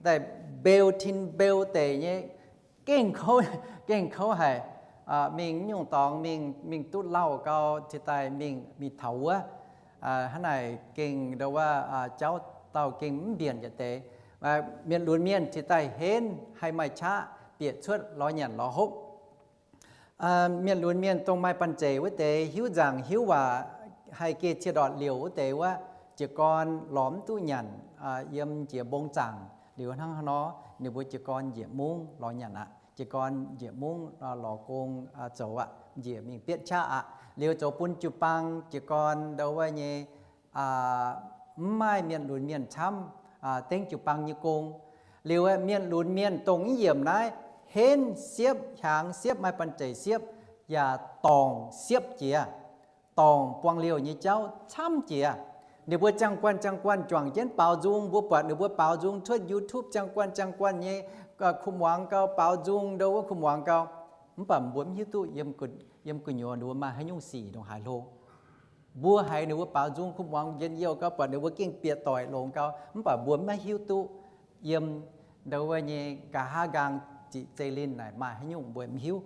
daaih mbeu tin mbeu deic nyei, gengh kouv, gengh kouv haic. Mingh nyungc dorngx mingh, mingh duqv lauh gau, cingx daaih mingh, mingh taux wuov. Hnangv naaic gengh ndo wuov jauv dauh gengh mv mbienc yietc deix. Mienh lunx mienh cingx daaih henv haih maaih qaqv bieqc cuotv lorz nyanc lorz hopv. Mienh lunx mienh dongh maaih banh zeic wuov deix, hiuv nzaangc hiuv waac, haih geh cie ndortc liouc wuov deix wuov, jiez gorn lorz mv duqv nyanc, yiem jiex mbong zaangc liuz hnangv haaix nor, ninh mbuo jiez gorn njiec mungv lorz nyanc aqv, jiez gorn njiec mungv lorz gong zoux aqv, njiec mingh bietv qaqv aqv. Liuz zoux bun jiu-baang jiez gorn ndo wuov nyei mv maaih mienh lunx mienh camv dengv jiu-baang nyei gong. Liuz mienh lunx mienh dongh mv yiemc naaiv henv siepv, hiaangx siepv, maaih banh zeic siepv, yaac dorngc siepv jiex, dorngc buangh liouh nyei jauv camv jiex. Ninh mbuo ziangh guanh ziangh guanh juangc jienv baaux nzung, mbuo buatc ninh mbuo baaux nzung cuotv YouTube ziangh guanh ziangh guanh nyei, kuh muangx gau, baaux nzung ndo wuov kuh muangx gau. Mv baac mbuo mv hiuv duqv yiem gu'nyuoz ninh mbuo maaih haaix nyungc sic ndongc haaix hlo. Mbuo haiz ninh mbuo baaux nzung kuh muangx njien-youh gau, buatc ninh mbuo gengh bieqc doic longx gau, mv baac mbuo maiv hiuv duqv yiem ndo wuov nyei nqa'haav nqaang ziqc zei linh naaic maaih haaix nyungc mbuo mv hiuv.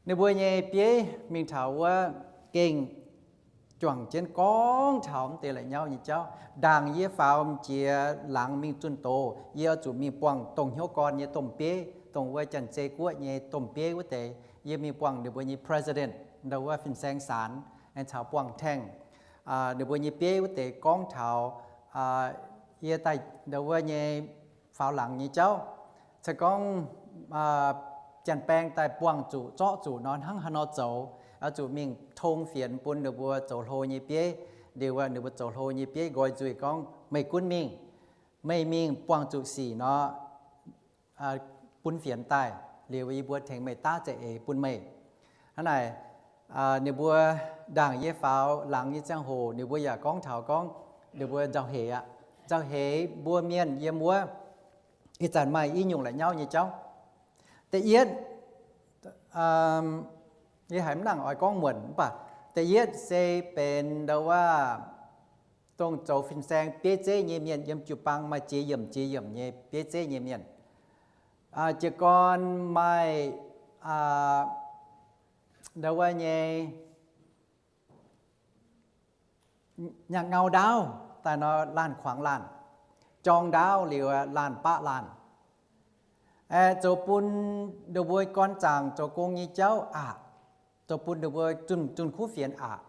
Ninh mbuo nyei bieiv mingh taux wuov gengh juangc jienv gorngv taux mv deix la'nyauv nyei jauv. Ndaangc yie faaux m'jiex laangz mingh zunh doz, yie oix zuqc mingh buangh dongh hnyouv gorn nyei domh bieiv, dongh wuov Janx-Zei Guoqv nyei domh bieiv wuov deix. Yie mingh buangh ninh mbuo nyei president, ndo wuov fin-saeng saanx, aengx caux buangh tengx ninh mbuo nyei bieiv wuov deix gorngv taux yie daaih ndo wuov nyei faaux laangz nyei jauv. Se gorngv janx-baeng daaih buangh zuqc zorqv zuqc nor, hnangv haaix nor zoux, oix zuqc mingh tong fienx bun ninh mbuo zoux hlo nyei bieiv. Liuz ninh mbuo zoux hlo nyei bieiv nqoi nzuih gorngv, meih gunv mingh, meih mingh buangh zuqc sic nor, bun fienx daaih, liuz yie mbuo tengx meih daav za'eix bun meih. Hnangv naaic, ninh mbuo ndaangc yie faaux laangz nyei ziangh hoc ninh mbuo yaac gorngv taux gorngv ninh mbuo nzauh heix aqv. Nzauh heix mbuo mienh yiem wuov ih zanc maaih i nyungc la'nyauv nyei jauv. Da'yietv, yie haiz mv nangc oix gorngv muonc mv baac da'yietv se benx ndo wuov dongh zoux fin-saeng bieiv zeiv nyei mienh yiem jiu-baang, maaih ziex yiemc ziex yiemc nyei bieiv zeiv nyei mienh. Jiez gorn maaih ndo wuov nyei nyaanh ngau ndaauv daaih nor laanh kuangx laanh, jorng ndaauv liuz laanh baqv laanh. Zoux bun ninh mbuo gorn zaangc zoux gong nyei jauv aqc, zoux bun ninh mbuo zunh, zunh kuv fienx aqc.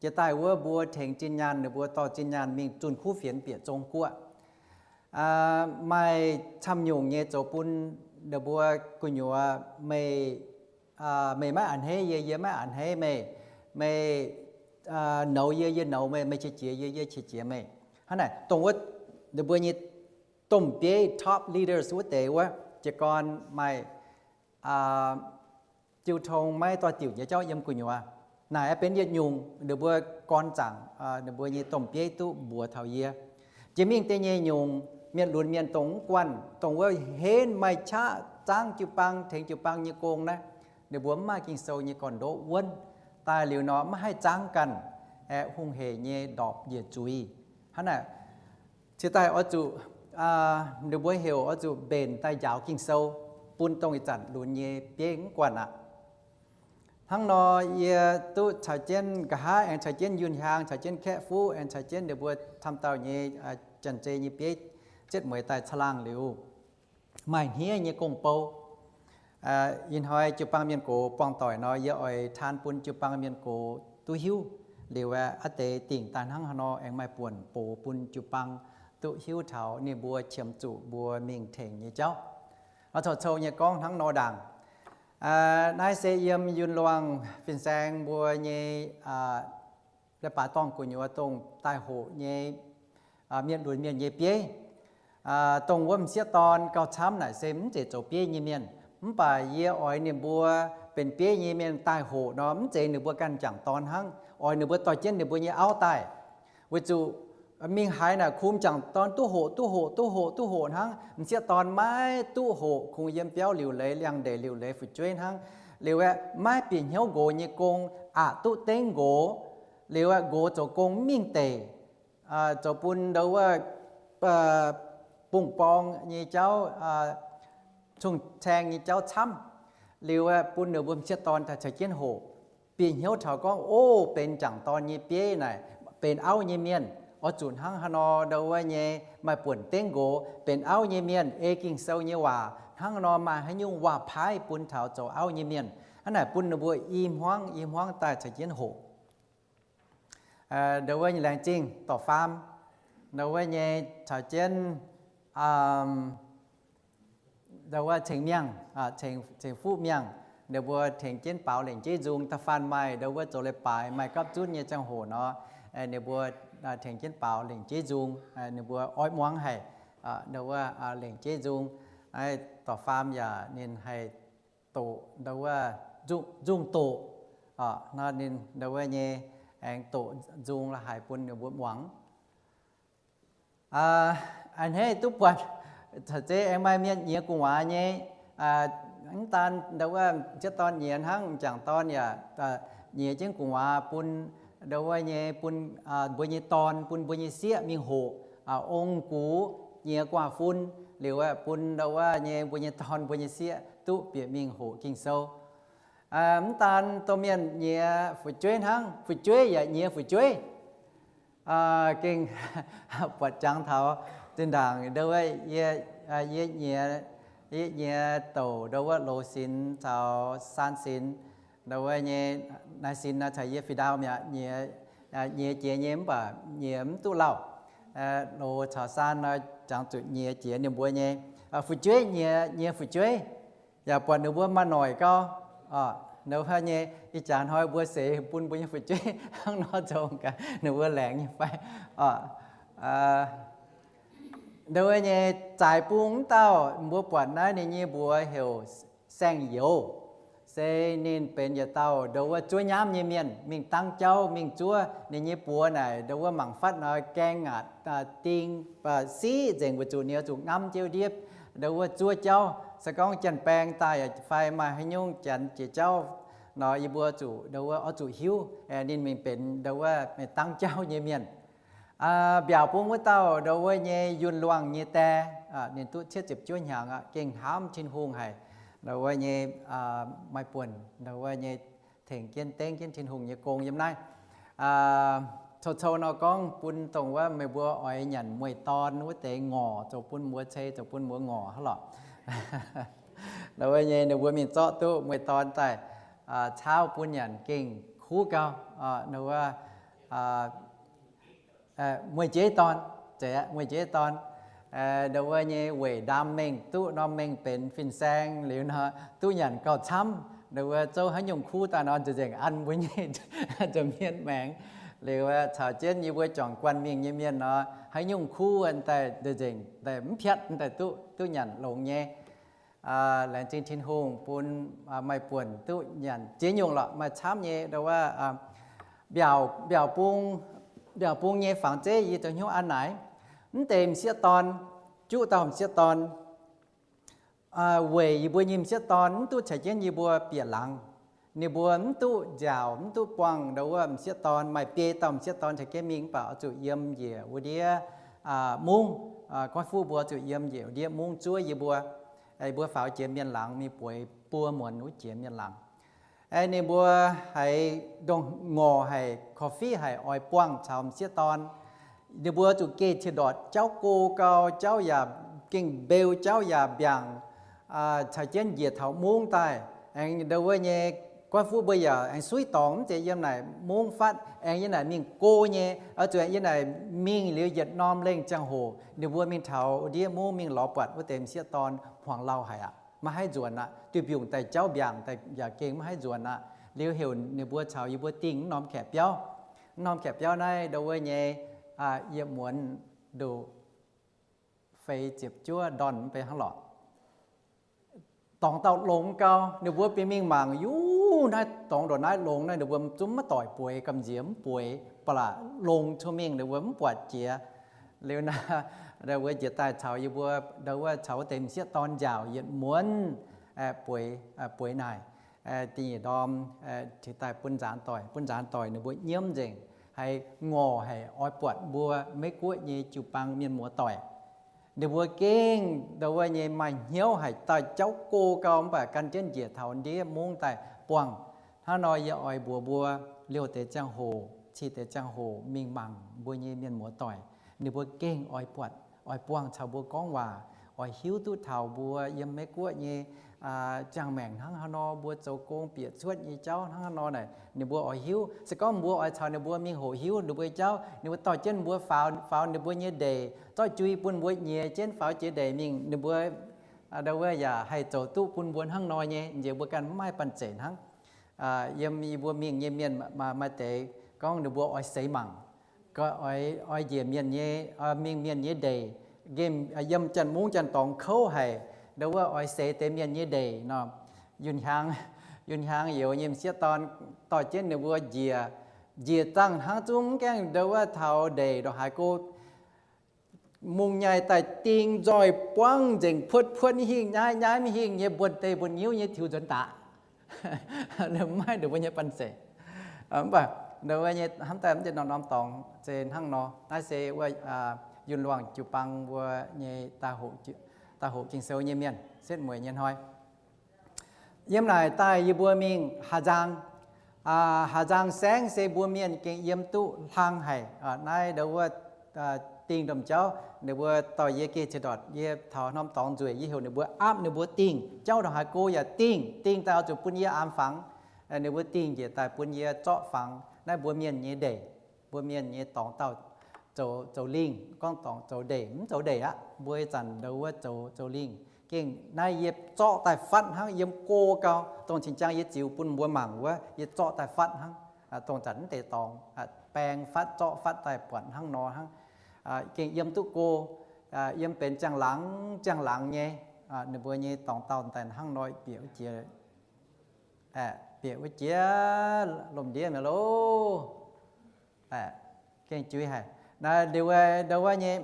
Jiex daaih wuov mbuo tengx zinh nyaanh, ninh mbuo dorh zinh nyaanh mingh zunh kuv fienx bieqc Zong Guoqv. Maaih camv nyungc nyei zoux bun ninh mbuo gu'nyuoz meih, meih maiv a'hneiv yie, yie maiv a'hneiv meih, meih nouz yie, yie nouz meih, meih qiex jiez yie, yie qiex jiez meih. Hnangv naaic dongh wuov ninh mbuo nyei domh bieiv top leaders wuov deix wuov jiez gorn maaih jiu tong maiv doix-diuc nyei jauv yiem gu'nyuoz. Naaic aeqv, benx yietc nyungc ninh mbuo gorn zaangc ninh mbuo nyei domh bieiv duqv mbuox taux yie. Jiex mingh da'nyeic nyungc, mienh lunx mienh dongh mv guanh, dongh wuov henv maaih qaqv zaangv jiu-baang, tengx jiu-baang nyei gong naaiv, ninh mbuo mv maaih Ging-Sou nyei gorn-ndoqv wuonv. Daaih liuz nor mv haih zaangv ganh, aeqv, hungh heic nyei ndorpc njiec zuiz. Hnangv naaic, cingx daaih oix zuqc, ninh mbuo heuc oix zuqc mbenc daaih njaaux Ging-Sou bun dongh ih zanc lunx nyei bieiv mv guanh aqv. Hnangv nor yie duqv caux jienv nqa'haav aengx caux jienv Yunh Hiaang, caux jienv Kaeqv Fuqv aengx caux jienv ninh mbuo camv dauh nyei Janx-Zei nyei bieiv zietv mueiz daaih caangh laangh liuz, maaih hniev nyei gong-bou. Ih hnoi jiu-baang mienh gox buangh doic nor, yie oix taan bun jiu-baang mienh gox duqv hiuv. Liuz aqv, deix dingc daaih hnangv haaix nor aengx maaih buonc box bun jiu-baang duqv hiuv taux ninh mbuo qiemx zuqc mbuo mingh tengx nyei jauv. Oix cou-cou nyei gorngv hnangv nor ndaangc. Naaiv se yiem Yunh Luangh fin-saeng mbuo nyei leiz-baaix dorngh gu'nyuoz dongh daaih hoqc nyei mienh lunx mienh nyei bieiv. Dongh wuov m'sieqv dorn gauh camv naaic se mv zeiz zoux bieiv nyei mienh, mv baac yie oix ninh mbuo benx bieiv nyei mienh daaih hoqc nor, mv zeiz ninh mbuo ganh jangc dorn hnangv, oix ninh mbuo dorh jienv ninh mbuo nyei auv daaih. Weic zuqc mingh haaix naaic kum jangc dorn duqv hoqc, duqv hoqc, duqv hoqc, duqv hoqc hnangv. M'sieqv dorn maiv duqv hoqc, kungx yiem biauv liuc leiz, liangx-ndeic liuc leiz fu'jueiv hnangv. Liuz aeqv, maiv bieqc hnyouv nqox nyei gong, aqc duqv dengv nqox. Liuz aeqv, nqox zoux gong mv mingh deic, zoux bun ndo wuov bungx-borng nyei jauv, cong-caeng nyei jauv camv. Liuz aeqv, bun ninh mbuo m'sieqv dorn daaih caux jienv hoqc, bieqc hnyouv taux gorngv, o, benx jangc dorn nyei bieiv naaic, benx auv nyei mienh. Oix zuqc hnangv haaix nor ndau wuov nyei maaih buonc dengv nqox benx auv nyei mienh, ei Ging-Sou nyei waac hnangv haaix nor maaih haaix nyungc waac-paaiv bun taux zoux auv nyei mienh. Hnangv naaic bun ninh mbuo i hmuangv i hmuangv daaih caux jienv hoqc. Ndau wuov nyei laengz zingh dorc faam, ndau wuov nyei caux jienv ndau wuov ceng miangh, ceng fuqv miangh, ninh mbuo tengx jienv baaux lengc jeiv nzung. Da'faanh maaih ndau wuov zoux leiz-baaix maaih gapv zunv nyei ziangh hoc nor, ninh mbuo tengx jienv baaux lengc jeiv nzung. Ninh mbuo oix muangx haic ndau wuov lengc jeiv nzung. Dorc faam yaac ninh haih doqc ndau wuov nzung doqc nor, ninh ndau wuov nyei aengx doqc nzung la'haaix bun ninh mbuo muangx. A'hneiv duqv buatc caux zeiz aengx maaih mienh nyiex gu'nguaaz nyei. Mv daan ndau wuov m'sieqv dorn nyiex hnangv, m'jangc dorn yaac nyiex jienv gu'nguaaz bun ndau wuov nyei, bun mbuo nyei dorn, bun mbuo nyei sieqv mingh hoqc ong-gux, nyiex guaax fun liuz, bun ndau wuov nyei mbuo nyei dorn mbuo nyei sieqv duqv bieqc mingh hoqc Ging-Sou. Mv daan domh mienh nyiex fu'jueiv hnangv, fu'jueiv yaac nyiex fu'jueiv. Gengh buatc jangx taux zinh ndaangc ndau wuov yie, yie nyiex, yie nyiex douc ndau wuov loz sinx caux saan sinx, ndau wuov nyei naaiv sinx naaiv caux yie fih ndau mi'aqv, nyiex jiex nyei mv baac nyiex mv duqv lauh. Loz caux saan nor jangx zuqc nyiex jiex ninh mbuo nyei. Fu'jueiv nyiex, nyiex fu'jueiv yaac buatc ninh mbuo maaih noic gau. Ndau wuov nyei ih jaax hnoi mbuo seix bun mbuo nyei fu'jueiv hnangv nor zong gaax ninh mbuo laengz nyei fai? Ndau wuov nyei zaaix bung wuov dauh mbuo buatc naaiv ninh nyei mbuox heuc Saeng-Youz. Se ninh benx yietc dauh ndau wuov zuov nyaamv nyei mienh, mingh dangv jauv mingh zuov. Ninh nyei buoz naaic ndau wuov mangc fatv nor gaeng ngaatc ding siqv nzengc weic zuqc ninh oix zuqc ngamv jienv ndiev ndau wuov zuov jauv. Se gorngv janx-baeng daaih fai maaih haaix nyungc janx jiex jauv nor, yie mbuo zuqc ndau wuov oix zuqc hiuv ninh mingh benx ndau wuov dangv jauv nyei mienh. Mbiaauc bung wuov dauh ndau wuov nyei yunh luangh nyei die, ninh duqv cietv ziepc juov hnyangx aqv, gengh hnamv Tin-Hungh haic. Ndau wuov nyei maaih buonc ndau wuov nyei tengx jienv dengv jienv Tin-Hungh nyei gong yiem naaiv. Cou-cou nor gorngv bun dongh wuov meih mbuo oix nyanc mueiz-dorn wuov deix ngorc, zoux bun mbuo cei, zoux bun mbuo ngorc hnangv lorqc. Ndau wuov nyei ninh mbuo mingh zorqv duqv mueiz-dorn daaih caauv bun nyanc gengh kuv gau. Ndau wuov mueiz-jeiv dorn, zeiz aqv, mueiz-jeiv dorn. Ndau wuov nyei weic ndaam mengh duqv norm mengh benx fin-saeng liuz nor, duqv nyanc gauh camv. Ndau wuov zouv haaix nyungc kuv daaih nor, nzengc an mbuo nyei nza'hmien maengx. Liuz caux jienv yie mbuo juangc guanh mingh nyei mienh nor, haaix nyungc kuv daaih nzengc daaih mv piatv daaih duqv, duqv nyanc longx nyei. Laengz zingh Tin-Hungh bun maaih buonc duqv nyanc ziex nyungc lorqc, maaih camv nyei. Ndau wuov mbiaauc, mbiaauc bung, mbiaauc bung nyei fangx zeiv yie zoux hnyouv an naaic, mv deix m'sieqv dorn, juqv dauh m'sieqv dorn weic yie mbuo nyei m'sieqv dorn mv duqv caux jienv yie mbuo bieqc laangz. Ninh mbuo mv duqv nziaauc, mv duqv buangh ndau wuov m'sieqv dorn. Maaih biei dauh m'sieqv dorn caux jienv mingh mv baac oix zuqc yiem njiec wuov ndiev mungv. Goiv fuqv mbuo oix zuqc yiem njiec wuov ndiev mungv zuov yie mbuo. Yie mbuo faaux jiex mienh laangz mingh bueix buo muonz wuov jiex mienh laangz. Ninh mbuo haiz ndongc ngorc haic, korv-fiqv haic, oix buangh caux m'sieqv dorn. Ninh mbuo zuqc geh cie ndortc, jauv go gau, jauv yaac gengh mbeu, jauv yaac mbiaangc, caux jienv njiec taux mungv daaih. Aengx ndau wuov nyei goiv fuqv mbuo yaac aengx suiv dorngx mv zeiz yiem naaic mungv fatv, aengx yiem naaic mingh go nyei. Oix zuqc yiem naaic mingh liuz yietc norm lengh ziangh hoc ninh mbuo mingh taux ndiev mungv mingh lorz buatc wuov deix m'sieqv dorn hmuangx lauh haic aqv, maiv haih nzuonx aqv. Duih mbiungc daaih jauv mbiaangc daaih yaac gengh maiv haih nzuonx aqv. Liuz heuc ninh mbuo caux yie mbuo dingh mv norm kaeqv biauv. Mv norm kaeqv biauv naaiv ndau wuov nyei yietc muonz nduqc feix ziepc juov ndorn mv bei hnangv lorqc. Dorngx dauh longx gau, ninh mbuo bieqc mingh mangc, yuv, naaiv dorngx ndongc naaiv longx naaiv, ninh mbuo zungv maiv doic bueix, gamh nziex mv bueix, ba'laqc longx cuotv mingh, ninh mbuo mv buatc jiex. Liuz naaiv, ninh mbuo njiec daaih caux yie mbuo, ndau wuov caux wuov deix m'sieqv dorn nziaauc yietc muonz bueix, bueix naaic. Da'nyeic ndorm cingx daaih bun nzaanx doic, bun nzaanx doic ninh mbuo nyiemv nzengc, haiz ngorc haic, oix buatc mbuo Meiv Guoqv nyei jiu-baang mienh muoz doic. Ninh mbuo gengh ndau wuov nyei maaih hnyouv haic, daaih jauv go gau mv baac gan jienv njiec taux ndiev mungv daaih buangh. Hnangv nor yie oix mbuox mbuo, liouh deix ziangh hoc cih deix ziangh hoc mingh mangc mbuo nyei mienh muoz-doic, ninh mbuo gengh oix buatc, oix buangh caux mbuo gorngv waac, oix hiuv duqv taux mbuo yiem Meiv Guoqv nyei ziangh maengc hnangv haaix nor, mbuo zoux gong bieqc cuotv nyei jauv hnangv haaix nor naaic, ninh mbuo oix hiuv. Se gorngv mbuo oix caux ninh mbuo mingh hoqc hiuv ninh mbuo nyei jauv, ninh mbuo dorh jienv mbuo faaux, faaux ninh mbuo nyei ndeic, zorqv jui bun mbuo nyiex jienv faaux jiex ndeic mingh, ninh mbuo ndau wuov yaac haih zoux duqv bun mbuo hnangv nor nyei, nziex mbuo ganh mv maaih banh zeic hnangv. Yiem yie mbuo mingh nyei mienh maaih deix gorngv ninh mbuo oix seix mangc, oix njiec mienh nyei, mingh mienh nyei ndeic, yiem janx mungv janx dorngx kouv haic, ndau wuov oix seix deix mienh nyei ndeic nor. Yunh hnyangx, yunh hnyangx youz nyei m'sieqv dorn dorh jienv ninh mbuo njiec, njiec zangh hnangv zungv mv gaengh ndau wuov taux ndeic ndongc haaix go, mungh nyei daaih ding nzoih buangv nzengc, puotv puotv mv hingh, nyaiv nyaiv mv hingh nyei, mbuonx deix mbuonx nyiuv nyei tiux nzuonx daqc. Mv maaih ninh mbuo nyei banh zeic. Mv baac ndau wuov nyei hnamv daaih mv zeiz norm-norm dorngx, se hnangv nor. Naaiv se wuov yunh luangh jiu-baang mbuo nyei daaih hoqc Ging-Sou nyei mienh setv mueic nyei hnoi. Yiem naaic daaih yie mbuo mingh Hà Giang. Hà Giang saengv se mbuo mienh gengh yiem duqv hlang haic. Naaiv ndau wuov dingh domh jauv ninh mbuo dorh yie geh ciex ndortc, yie taux norm dorngx nzueic, yie heuc ninh mbuo aapv ninh mbuo dingh, jauv ndongc haaix go yaac dingh, dingh daaih oix zuqc bun yie aapv fangx. Ninh mbuo dingh njiec daaih bun yie zorqv fangx naaiv mbuo mienh nyei ndeic, mbuo mienh nyei dorngx dauh zoux lingh, gorngv dorngx zoux ndeic, mv zoux ndeic aqv, mbuo ih zanc ndau wuov zoux lingh. Gengh naaiv yie zorqv daaih fatv hnangv, yiem go gau, dongh cing-jang yie ziux bun mbuo mangc wuov, yie zorqv daaih fatv hnangv. Dongh zanc mv deix dorngx baeng fatv, zorqv fatv daaih buatc hnangv nor hnangv. Gengh yiem duqv go, yiem benx ziangh laangz ziangh laangz nyei. Ninh mbuo nyei dorngx dauh daaih hnangv nor bieqc wuov jiex, bieqc wuov jiex lomh ndiev mi'aqv loh. Gengh juiz haic. Naaiv ndau wuov nyei,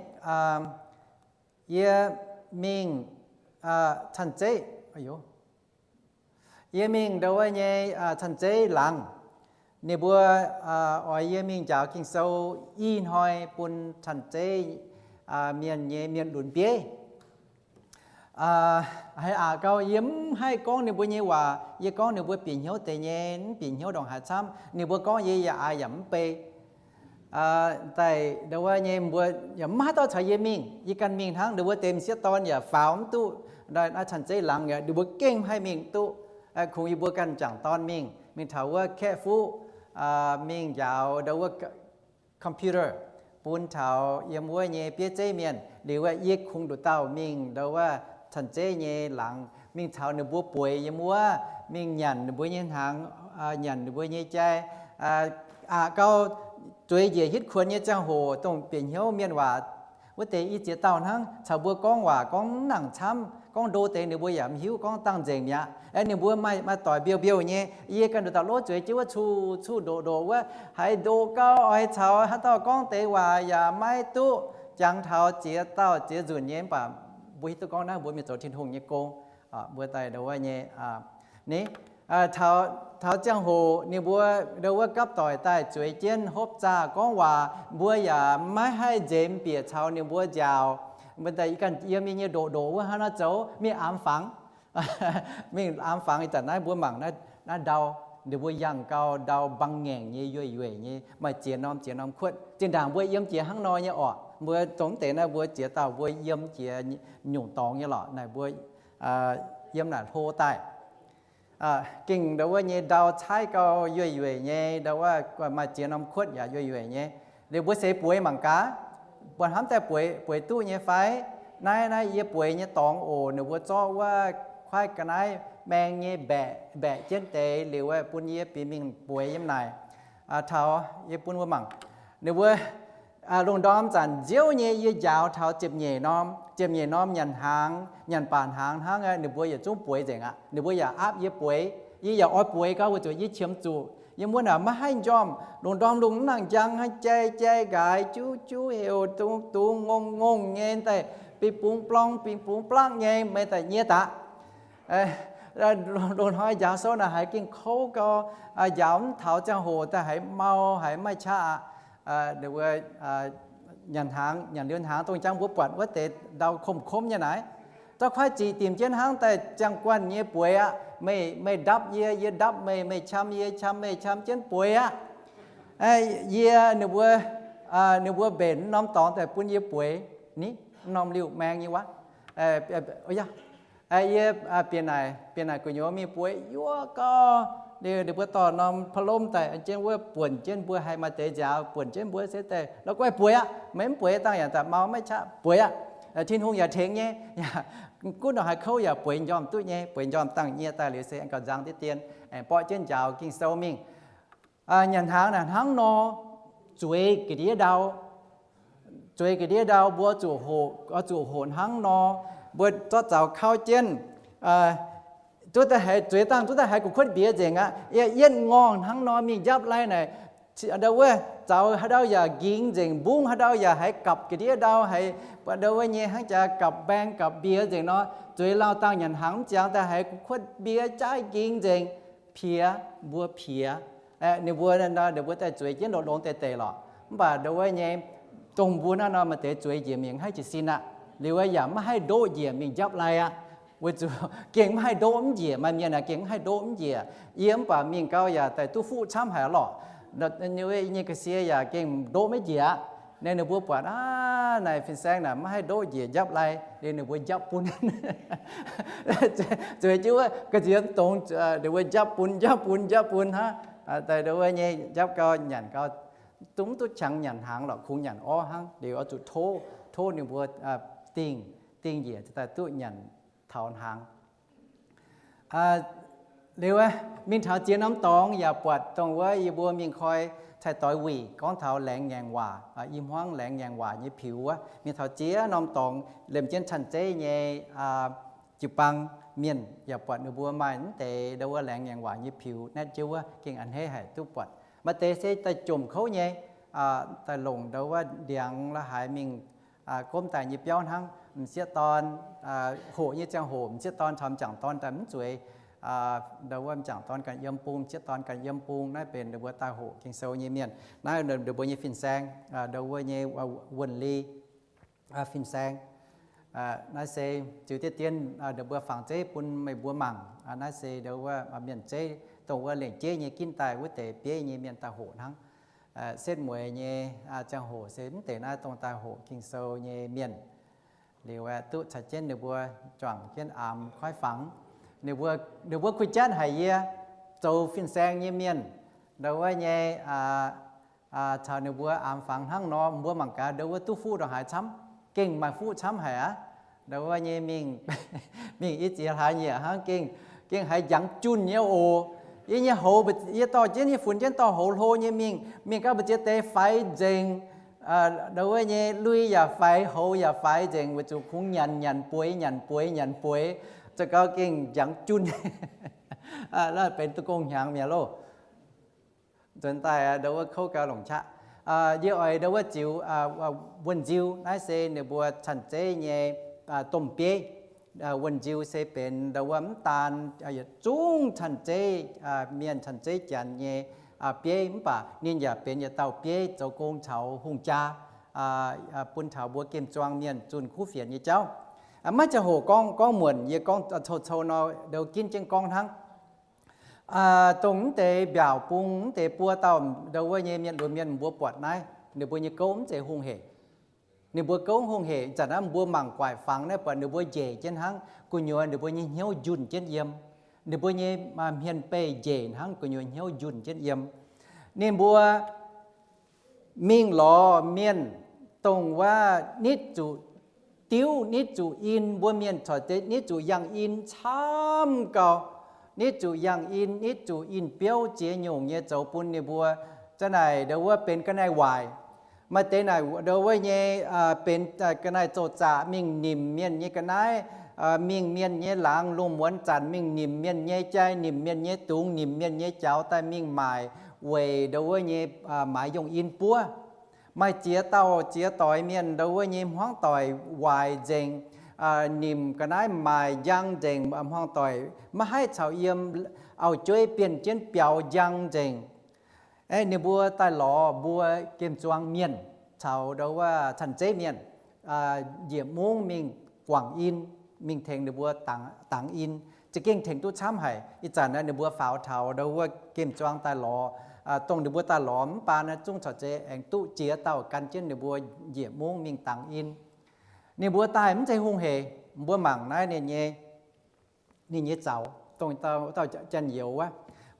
yie mingh Canh Zeiv, yie mingh ndau wuov nyei Canh Zeiv laangz. Ninh mbuo oix yie mingh njaaux Ging-Sou i hnoi bun Canh Zeiv mienh nyei mienh lunx bieiv. Haiz aqc gau, yie mv haih gorngv ninh mbuo nyei waac. Yie gorngv ninh mbuo bieqc hnyouv deix nyei, mv bieqc hnyouv ndongc haaix camv. Ninh mbuo gorngv yie yaac aaix yaac mv bei. Daaih ndau wuov nyei mbuo yaac mv maaih haaix dauh caux yie mingh, yie ganh mingh hnangv. Ninh mbuo deix m'sieqv dorn yaac faaux mv duqv. Naaiv Canh Zeiv laangz yaac ninh mbuo gengh mv haih mingh duqv. Kungx yie mbuo ganh m'jangc dorn mingh, mingh taux wuov Kaeqv Fuqv, mingh njaaux ndau wuov computer bun taux yiem wuov nyei bieiv zeiv mienh. Liuz wuov yie kungx nduqc dauh mingh ndau wuov Canh Zeiv nyei laangz, mingh caux ninh mbuo bueix yiem wuov, mingh nyanc ninh mbuo nyei hnaangx, nyanc ninh mbuo nyei jai. Aqc gau, zueiz njiec hitv kuonx nyei ziangh hoc, dongh bieqc hnyouv mienh waac wuov deix i ziex dauh hnangv, caux mbuo gorngv waac gorngv mv nangc camv, gorngv ndo deix ninh mbuo yaac mv hiuv, gorngv dangh nzengc mi'aqv. Ninh mbuo maaih, maaih doic mbiouh mbiouh nyei. Yie ganh nduqc dauh lov zueiz jienv wuov cuh cuh ndoqc ndoqc wuov, haiz ndoqc gau, oix caux haaix dauh gorngv deix waac yaac maiv duqv. Jangx taux ziex dauh ziex nzunc nyei, mv baac mbuo hiuv duqv gorngv naaiv mbuo mingh zoux Tin-Hungh nyei gong. Mbuo daaih ndau wuov nyei, ni, taux ziangh hoc ninh mbuo ndau wuov gapv doic daaih zueiz jienv hopv zaah gorngv waac, mbuo yaac maiv haih nzemx bieqc caux ninh mbuo nziaauc. Mbuo daaih ganh yiem yie nyei ndoqc ndoqc wuov hnangv nor zoux, mingh aamx fangx. Mingh aamx fangx ih zanc naaiv mbuo mangc naaiv ndau, ninh mbuo yangh gau ndau mbang ngaengc nyei, yueic yueic nyei, maaih ziex norm ziex norm kuotv. Zinh ndaangc mbuo yiem jiex hnangv nor nyei orqc. Mbuo dongh mv deix naaiv mbuo ziex dauh mbuo yiem jiex nyungc dorngx nyei lorqc. Naaic mbuo yiem naaic hlo daaih. Gengh ndau wuov nyei ndau caaiv gau, yueic yueic nyei, ndau wuov maaih ziex norm kuotv yaac yueic yueic nyei. Liuz mbuo seix bueix mangc gaax, mbuo hnamv daaih bueix, bueix duqv nyei fai? Naaiv, naaiv yie bueix nyei dorngx oc. Ninh mbuo zorqv wuov kuaaiv ga'naaiv maeng nyei mbaeqc, mbaeqc jienv deix liuz wuov bun yie bieqc mingh bueix yiem naaic. Taux yie bun mbuo mangc, ninh mbuo lungh ndorm zanc nziouv nyei yie njaaux taux ziepc nyeic norm, ziepc nyeic norm nyanc hnaangx, nyanc baac hnaangx hnangv, ninh mbuo yietc zungv bueix nzengc aqv. Ninh mbuo yaac aapv yie bueix. Yie yaac oix bueix gau, weic zuqc yie qiemx zuqc. Yie muonv naaic maiv haih njormh, lungh ndorm lungh mv nangc njang hnangv, jai jai nqaaix, juv juv heuc, dungz dungz ngongh ngongh nyei daaih, bing bungx blong bing bungx blaqv nyei, meih daaih nyie daqc. Loz-hnoi njaaux sou naaic haiz gengh kouv gau, njaaux mv taux ziangh hoc daaih haiz mau, haiz maaih qaqv aqv. Nyanc hnaangx, nyanc liuz hnaangx dongh jangx mbuo buatc wuov deix ndau komv-komv nyei naaic, zorqv kuaaiv ziqc dimc jienv hnangv daaih ziangh guanh nyei bueix aqv. Meih, meih ndapv yie, yie ndapv meih, meih qam yie, qam meih, qam jienv bueix aqv. Yie, ninh mbuo, ninh mbuo mbenc norm dorngx daaih bun yie bueix ni, norm liuh maeng nyei waac. Yie bieqc naaic, bieqc naaic gu'nyuoz mingh bueix yuov gau. Liuz ninh mbuo dorh norm พัดลม daaih an jienv wuov buonc jienv mbuo, haiz maaih deix nziaaux buonc jienv mbuo se daaih la'guaih bueix aqv. Meih mv bueix dangh yaac daaih mau maiv qaqv, bueix aqv. Tin-Hungh yaac tengx nyei, yaac gunv nor haiz kouv yaac bueix njormh duqv nyei, bueix njormh dangh nyie daaih liuz se aengx gauh nzang diqv dien, aengx borqv jienv njaaux Ging-Sou mingh. Nyanc hnaangx naaic hnangv nor, zueiz ga'ndiev ndau, zueiz ga'ndiev ndau mbuo zuqc hoqc, oix zuqc hoqc hnangv nor, mbuo zorqv zaux kauv jienv, duqv daaih haiz zueiz dangh duqv daaih haiz gu'kuotv mbiex nzengc aqv. Yie yietv ngorngh hnangv nor mingh njapv lai naaic, ndau wuov zaux haaix ndau yaac nqingx nzengc, mbungv haaix ndau yaac haiz gapc ga'ndiev ndau, haiz ndau wuov nyei hnangv jaax gapc mbaeng gapc mbiex nzengc nor, zueiz lauh dangh nyanc hnaangx mv ziangx daaih haiz gu'kuotv mbiex jaaiv nqingx nzengc, piex, mbuo piex. Ninh mbuo, ninh mbuo daaih zueiz jienv longx-longx deix deix lorqc. Mv baac ndau wuov nyei, dongh mbuo naaiv nor maaih deix zueiz njiec mingh haih jiez sin aqv. Liuz yaac maiv haih ndoqv njiec mingh njapv lai aqv. Weic zuqc gengh maiv haih ndoqv mv njiec, maaih mienh aah, gengh maiv haih ndoqv mv njiec. Yie mv baac mingh gau yaac daaih duqv fuqv camv haic lorqc. Nyei ga'sie yaac gengh ndoqv maiv njiec aqv. Naaiv ninh mbuo buatc aav, naaic fin-saeng naaic maiv haih ndoqv njiec njapv lai, liuz ninh mbuo njapv bun. Zueiz jienv wuov ga'nziex mv dongz, ninh mbuo njapv bun, njapv bun, njapv bun hnangv. Daaih ndau wuov nyei njapv gau, nyanc gau, duqv mv duqv qangx nyanc hnaangx lorqc, kungx nyanc orv hnangv. Liuz oix zuqc tov, tov ninh mbuo dingh, dingh njiec daaih duqv nyanc taux hnaangx. Liuz mingh taux ziex norm dorngx yaac buatc dongh wuov yie mbuo mingh koi cai-doix wuic gorngv taux laengz ngaengc waac, i hmuangv laengz ngaengc waac nyei piux wuov. Mingh taux ziex norm dorngx liemh jienv canh zeiv nyei jiu-baang mienh yaac buatc ninh mbuo maaih mv deix ndau wuov laengz ngaengc waac nyei piux naetv jienv wuov, gengh a'hneiv haic duqv buatc. Maaih deix se daaih jomc kouv nyei, daaih longc ndau wuov ndiangx la'haaix mingh gomv daaih nyei biauv hnangv. M'sieqv dorn, hoqc nyei ziangh hoc m'sieqv dorn caux m'jangc dorn daaih mv zueiz. Ndau wuov m'jangc dorn ganh yiem bung, m'sieqv dorn ganh yiem bung. Naaiv benx ndau wuov daaih hoqc Ging-Sou nyei mienh. Naaiv ndau mbuo nyei fin-saeng, ndau wuov nyei wuonh li fin-saeng. Naaiv se ziux diqv dien ndau mbuo fangx zeiv bun meih mbuo mangc. Naaiv se ndau wuov mienh zeiv, dongh wuov lengc jeiv nyei ginv daaih wuov deix bieiv nyei mienh daaih hoqc hnangv. Setv mueiz nyei ziangh hoc se mv deix naaiv dongh daaih hoqc Ging-Sou nyei mienh. Liuz aeqv, duqv caux jienv ninh mbuo juangc jienv aamx kuaaiv fangx. Ninh mbuo kuh jatv haic yie, zoux fin-saeng nyei mienh, ndau wuov nyei, caux ninh mbuo aamx fangx hnangv nor, mbuo mangc gaax ndau wuov duqv fuqv ndongc haaix camv, gengh maaih fuqv camv haic aqv. Ndau wuov nyei mingh, mingh i ziex hlaax nyieqc hnangv, gengh, gengh haiz njangx junh nyei oc. Yie nyei houx, yie dorh jienv nyei funx jienv dorh houx hlo nyei mingh, mingh gau mbu'ziex deix faix nzengc. Ndau wuov nyei lui yaac faix, houx yaac faix nzengc, weic zuqc kungx nyanc nyanc bueix, nyanc bueix nyanc bueix, za'gau gengh njangx junh. Benx duqv gong hnyangx mi'aqv loh. Nzuonx daaih ndau wuov kouv gau longc qaqv. Yie oix ndau wuov ziux wuonh nziu. Naaiv se ninh mbuo canh zeiv nyei domh bieiv. Wuonh nziu se benx ndau wuov mv daan yietc zungv canh zeiv, mienh canh zeiv janx nyei bieiv, mv baac ninh yaac benx yietc dauh bieiv zoux gong caux hungh jaa, bun taux mbuo gemh zuang mienh zunh kuv fienx nyei jauv. Maiv ziangh hoc gorngv, gorngv muonc, yie gorngv cou-cou nor, ndau ginv jienv gorngv hnangv. Dongh mv deix mbiaauc bung, mv deix buo dauh ndau wuov nyei mienh, luoz mienh mbuo buatc naaiv, ninh mbuo nyei gouv mv zeiz hungh hec. Ninh mbuo gouv hungh hec, zanc naaiv mbuo mangc guaaic fangx naaiv buatc ninh mbuo njiec jienv hnangv gu'nyuoz ninh mbuo nyei hnyouv njunh jienv yiem. Ninh mbuo nyei hmien beih njiec hnangv gu'nyuoz hnyouv njunh jienv yiem. Ninh mbuo mingh lorz mienh, dongh wuov nitv zuqc diuv, nitv zuqc in, mbuo mienh corc nitv zuqc yangh in camv gau, nitv zuqc yangh in, nitv zuqc in-biouv ziex nyungc nyei zoux bun ninh mbuo za'naaic ndau wuov benx ga'naaiv waaic. Maaih deix naaic ndau wuov nyei benx ga'naaiv zoux zaqc, mingh nimc mienh nyei ga'naaiv, mingh mienh nyei laangz, lungh muonz zanc mingh nimc mienh nyei jai, nimc mienh nyei dungz, nimc mienh nyei jaux daaih mingh maaic weic ndau wuov nyei maaiz yongh in buov. Maaih ziex dauh ziex doix mienh ndau wuov nyei hmuangv doic waaic nzengc, nimc ga'naaiv maaic njang nzengc, hmuangv doic maiv haih caux yiem, auv-jueiv bienh jienv biaux njang nzengc. Ninh mbuo daaih lorz mbuo gemh zuang mienh caux ndau wuov canh zeiv mienh, njiec mungv mingh guangc in, mingh tengx ninh mbuo dangx in, za'gengh tengx duqv camv haic. Ih zanc ninh mbuo faaux taux ndau wuov gemh zuang daaih lorz dongh ninh mbuo daaih lorz mv baac naaiv zungv corc zeiz aengx duqv jiex dauh gan jienv ninh mbuo njiec mungv mingh dangx in. Ninh mbuo daaih mv zeiz hungh hec. Mbuo mangc naaiv ninh nyei, ninh nyei zaux, dongh dauh janx-youz wuov.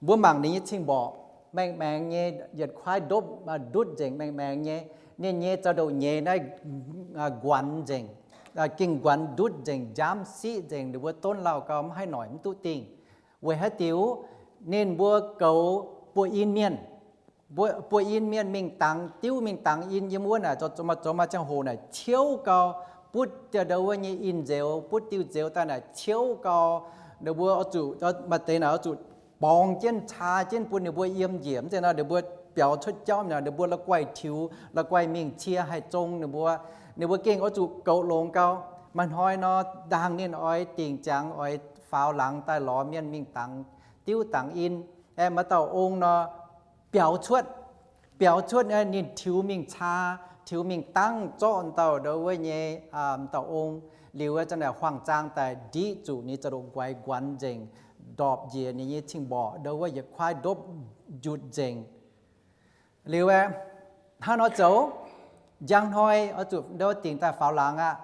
Mbuo mangc ninh nyei cing-mborqc, maengx maengx nyei, yietc kuaaiv ndopv ndutv nzengc, maengx maengx nyei. Ninh nyei zaux-ndoqv nyeiz naaiv nquanx nzengc, gengh nquanx ndutv nzengc, nziaamv siqv nzengc, ninh mbuo donv lauh gau mv haih noic mv duqv dingh. Weic haaix diuc? Ninh mbuo goux buoz-in mienh. Buoz-in mienh mingh dangx diuv, mingh dangx in yiem wuov naaic, zoux maaih, zoux maaih ziangh hoc naaic ciouv gau, butv ndau wuov nyei in-nzeuz, butv diuh nzeuz daaih naaic ciouv gau. Ninh mbuo oix zuqc, maaih deix naaic oix zuqc borngz jienv, caa jienv bun ninh mbuo yiem njiec. Mv zeiz nor ninh mbuo biaux cuotv jauv mi'aqv, ninh mbuo la'guaih tiux, la'guaih mingh cie haih zong ninh mbuo. Ninh mbuo gengh oix zuqc goux longx gau. Maaih hnoi nor, ndaangc ninh oix dingc ziangx oix faaux laangz daaih lorz mienh mingh dangx diuv dangx in, aeqv, maaih dauh ong nor, biaux cuotv, biaux cuotv, ninh tiux mingh caa, tiux mingh dangv zorqv dauh ndau wuov nyei, dauh ong. Liuz wuov zanc naaic huaang-zaang daaih ndiqv zuqc ninh zaux-ndoqv nquaix nquanx nzengc, ndorpc njiec ninh nyei cing-mborqc ndau wuov yietc kuaaiv ndopv njutc nzengc. Liuz aeqv, hnangv nor zoux, njang hnoi oix zuqc ndau wuov dingc daaih faaux laangz aqv.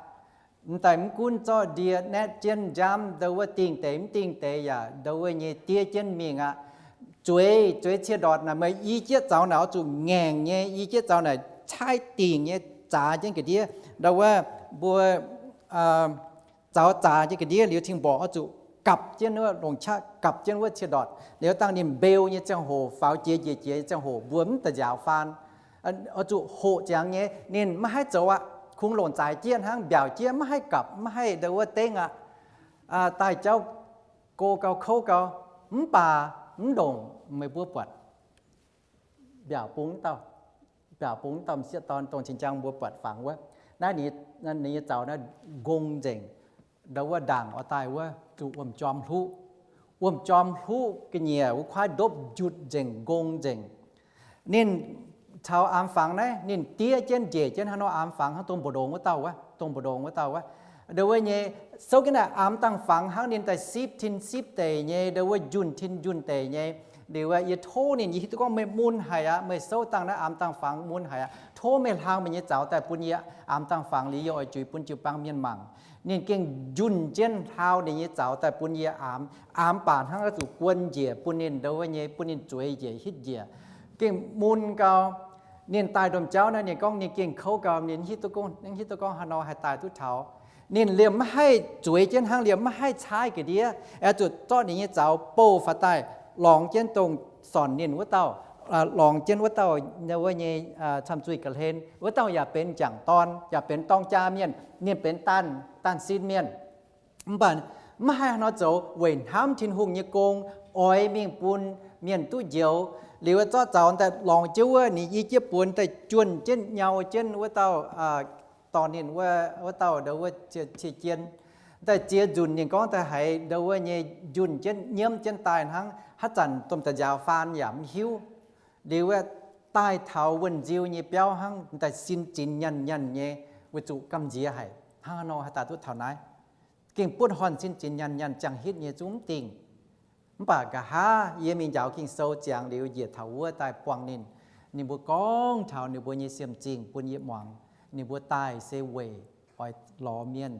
M'daaih mv gunv zorqv ndie naetv jienv nziaamv ndau wuov dingh deix mv dingh deix yaac ndau wuov nyei diev jienv mingh aqv. Zueiz, zueiz cie ndortc naaic meih i jieqv zaux naaic oix zuqc ngaengc nyei, i jieqv zaux naaic caaiv dingc nyei zaax jienv ga'ndiev. Ndau wuov mbuo zaux zaax jienv ga'ndiev liuz cing-mborqc oix zuqc gapv jienv wuov longc qaqv gapv jienv wuov cie ndortc. Liuz dangh ninh mbeu nyei ziangh hoc, faaux jiex njiec jiex nyei ziangh hoc mbuo mv da'nziaaux faan. Oix zuqc hoqc ziangx nyei, ninh maiv haih zoux aqv. Kungx longc zaaix jieqv hnangv, mbiaauc jieqv, maiv haih gapv, maiv haih ndau wuov dengv aqv. Daaih jauv go gau kouv gau, mv baac mv ndongc meih mbuo buatc mbiaauc bung dauh, mbiaauc bung dauh m'sieqv dorn dongh cing-jang mbuo buatc fangx wuov. Naaiv ninh nyei zaux naaiv nqong nzengc, ndau wuov ndaangc oix daaih wuov zuqc wuom-jorm hluqv. Wuom-jorm hluqv ga'nyiec wuov kuaaiv ndopv njutc nzengc, nqong nzengc. Ninh caux aamx fangx naaiv ninh diev jienv njiec jienv hnangv nor aamx fangx hnangv dongh mbu'ndongx wuov dauh wuov, dongh mbu'ndongx wuov dauh wuov. Ndau wuov nyei souv jienv naaic aamx dangh fangx hnangv ninh daaih sipv tin sipv deic nyei, ndau wuov njunh tin njunh deic nyei. Liuz yie tov ninh, yie hiuv duqv gorngv meih mun haic aqv, meih souv dangh naaiv aamx dangh fangx mun haic aqv. Tov meih hlaang meih nyei zaux daaih bun yie aamx dangh fangx liuz yie oix juix bun jiu-baang mienh mangc. Ninh gengh njunh jienv hlaau ninh nyei zaux daaih bun yie aamx. Aamx baac hnangv oix zuqc guon njiec bun ninh ndau wuov nyei, bun ninh zueiz njiec hitv njiec. Gengh mun gau. Ninh daaih domh jauv naaiv ninh gorngv ninh gengh kouv gau, ninh hiuv duqv gorngv, hiuv duqv gorngv haaix nor haih daaih duqv taux. Ninh liemh maiv haih zueiz jienv hnangv, liemh maiv haih caaiv ga'ndiev, oix zuqc zorqv ninh nyei zaux bouh faaux daaih lorngx jienv dongh sornc ninh wuov dauh, lorngx jienv wuov dauh wuov nyei camv-zuih ga'hlen. Wuov dauh yaac benx m'jangc dorn, yaac benx dorng jaa mienh, ninh benx daanh, daanh sin mienh. Mv baac maiv haih haaix nor zoux weic hnamv Tin-Hungh nyei gong, oix mingh bun mienh duqv njoux. Liuz zorqv zaux daaih lorngx jienv wuov, ninh i jieqv buonx daaih juonh jienv nyau jienv wuov dauh dorh ninh wuov dauh ndau wuov cie jien. Daaih ziex nzunc ninh gorngv daaih haiz ndau wuov nyei njunh jienv nyiemv jienv daaih hnangv, haaix zanc domh da'nziaaux faan yaac mv hiuv. Liuz wuov daaih taux wuonh nziu nyei biauv hnangv, daaih sin zinx nyanc nyanc nyei, weic zuqc gamh nziex haic. Hnangv nor haih daaih duqv taux naaiv. Gengh butv horn sin zinx nyanc nyanc ziangh hitv nyei zungv mv dingh. Mv baac nqa'haav yie mingh njaaux Ging-Sou ziangx liuz njiec taux wuov daaih buangh ninh. Ninh mbuo gorngv taux ninh mbuo nyei siem zingh bun yie muangx. Ninh mbuo daaih se weic oix lorz mienh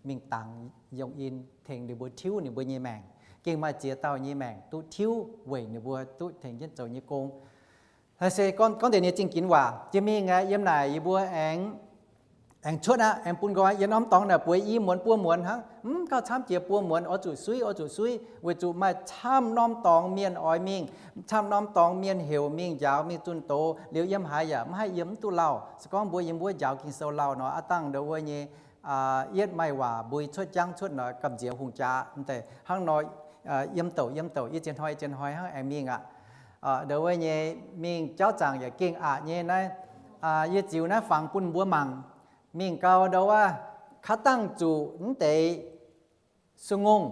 mingh dangx yongh in tengx ninh mbuo tiuv ninh mbuo nyei maengc. Gengh maaih ziex dauh nyei maengc duqv tiuv weic ninh mbuo duqv tengx jienv zoux nyei gong. Naaiv se gorngv deix nyei zingh ginx waac. Jiex mingh aeqv, yiem naaic yie mbuo aengx, aengx cuotv aqv, aengx bun nqoi. Yiem norm dorngx naaic bueix i muonz buo muonz hnangv, mv gauh camv jiex buo muonz, oix zuqc suiv, oix zuqc suiv, weic zuqc maaih camv norm dorngx mienh oix mingh, camv norm dorngx mienh heuc mingh njaaux, mingh zunh doz. Liuz yiem haaix yaac maiv haih yiem mv duqv lauh. Se gorngv mbuo yiem wuov njaaux Ging-Sou lauh nor, aav dangh ndau wuov nyei yietv maaih waac mbui cuotv jangv cuotv nor, gamh nziex hungh jaax deix hnangv nor, yiem douc yiem douc, ih ziex hnoi ih ziex hnoi hnangv aengx mingh aqv. Ndau wuov nyei mingh jauv zaangc yaac gengh aqc nyei naaiv. Yie ziux naaiv fangx bun mbuo mangc. Mingh gau ndau wuov, kaav dangh zuqc mv deix sung-ngongh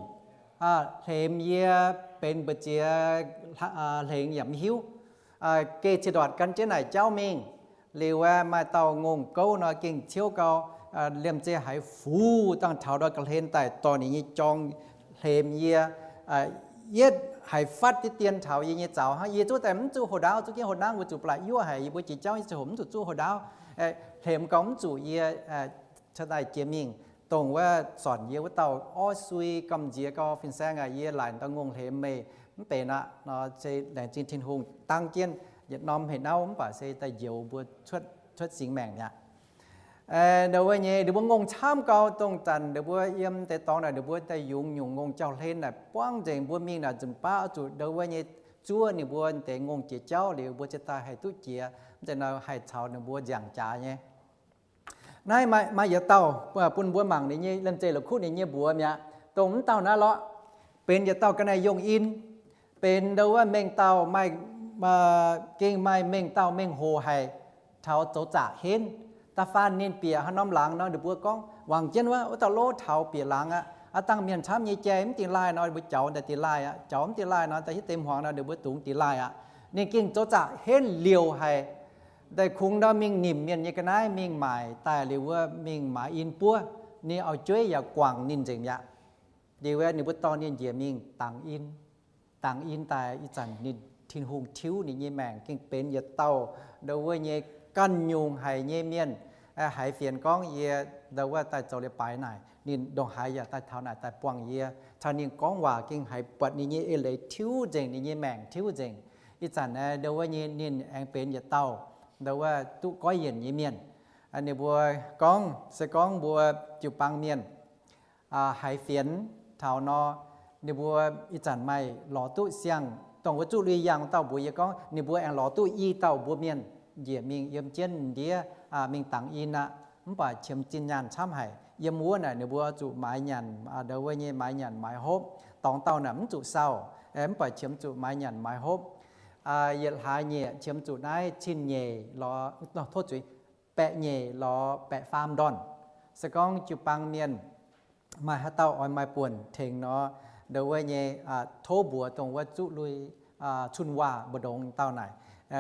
hlemx yie benx mbu'ziex hlengx yaac mv hiuv. Geh cie ndortc gan jienv naaic jauv mingh. Liuz aeqv, maaih dauh ngongh gouv nor gengh ciouv gau, liemh zeih haiz fuc dangh taux ndau ga'hlen daaih dorh ninh nyei jorng hlemx yie. yietv haiz fatv diqv dien taux yie nyei zaux hnangv. Yie zuqv daaih mv zuqv houx ndaauv, zuqv jienv houx ndaauv, mbuo zuqc ba'laqc yuoqv haic. Yie mbuo jiex jauv nyei ziangh hoc mv zuqc zuqv houx ndaauv, hemx gorngv mv zuqc yie caux daaih jiex mingh, dongh wuov sornc yie wuov dauh orv sui gamh nziex gau fin-saeng aac, yie laaic ndau ngongh hemx meih mv benx aqv nor, se laengz zingh Tin-Hungh dangv jienv yietc norm hec nauv mv baac se daaih njoux mbuo cuotv singx maengc mi'aqv. Ndau wuov nyei ninh mbuo ngongh camv gau, dongh zanc ninh mbuo yiem deix dorngx naaic ninh mbuo daaih yungz nyungc ngongh jauv-hlen naaic buangv nzengc. Mbuo mingh naaic nzunc baav oix zuqc ndau wuov nyei zuov ninh mbuo deix ngongh jiex jauv liuz mbuo ziouc daaih haih duqv jiex, mv zeiz nor haih caux ninh mbuo nziangc jaax nyei. Naaiv maaih yietc dauh bun mbuo mangc ninh nyei, liemh zeih la'kuqv ninh nyei mbuox mi'aqv. Dongh mv dauh naaiv lorqc, benx yietc dauh ga'naaiv-yongh in, benx ndau wuov mengh dauh maaih, gengh maaih mengh dauh mengh hoc haic taux zoux zaqc henv. Da'faanh ninh bieqc haaix norm laangz nor, ninh mbuo gorngv wangc jienv wuov, wuov dauh lov taux bieqc laangz aqv. Aav dangh mienh camv nyei jai mv dingh laaih nor, mbuo jaux daaih dingh laaih aqv. Jaux mv dingh laaih nor, daaih hietv deix hmuangx nor, ninh mbuo dungx dingh laaih aqv. Ninh gengh zoux zaqc henv liouc haic. Daaih kungx ndau mingh nimc mienh nyei ga'naaiv mingh maaic daaih liuz wuov mingh maaiz in buov, ninh auv-jueiv yaac guangc ninh nzengc mi'aqv. Liuz wuov ninh mbuo dorh ninh njiec mingh dangx in. Dangx in daaih ih zanc ninh, Tin-Hungh tiuv ninh nyei maengc gengh benx yietc dauh ndau wuov nyei ganh nyungc haic nyei mienh. Haiz fienx gorngv yie ndau wuov daaih zoux leiz-baaix naaic, ninh ndongc haaix yaac daaih taux naaic daaih buangh yie. Caux ninh gorngv waac gengh haiz buatc ninh nyei eix leiz tiuv nzengc, ninh nyei maengc tiuv nzengc. Ih zanc ndau wuov nyei ninh aengx benx yietc dauh ndau wuov duqv goiv yienc nyei mienh. Ninh mbuo gorngv se gorngv mbuo jiu-baang mienh haiz fienx taux nor, ninh mbuo ih zanc maaih lorz duqv siang-dongh wuov zuqv lui yangh dauh mbuox yie gorngv ninh mbuo aengx lorz duqv i dauh mbuo mienh njiec mingh yiem jienv ndiev mingh dangx in aqv. Mv baac qiemx zinh nyaanh camv haic. Yiem wuov naaic ninh mbuo zuqc maaiz nyanc, ndau wuov nyei maaiz nyanc maaiz hopv. Dorngx dauh naaic mv zuqc sau, mv baac qiemx zuqc maaiz nyanc maaiz hopv. Yietc hlaax nyieqc qiemx zuqc naaiv cin nyeic lorz, tov zuiz, baeqc nyeic lorz baeqc faam ndorn. Se gorngv jiu-baang mienh maaih haaix dauh oix maaih buonc tengx nor, ndau wuov nyei tov mbuox dongh wuov zuqv lui cun waac mbu'ndongx dauh naaic.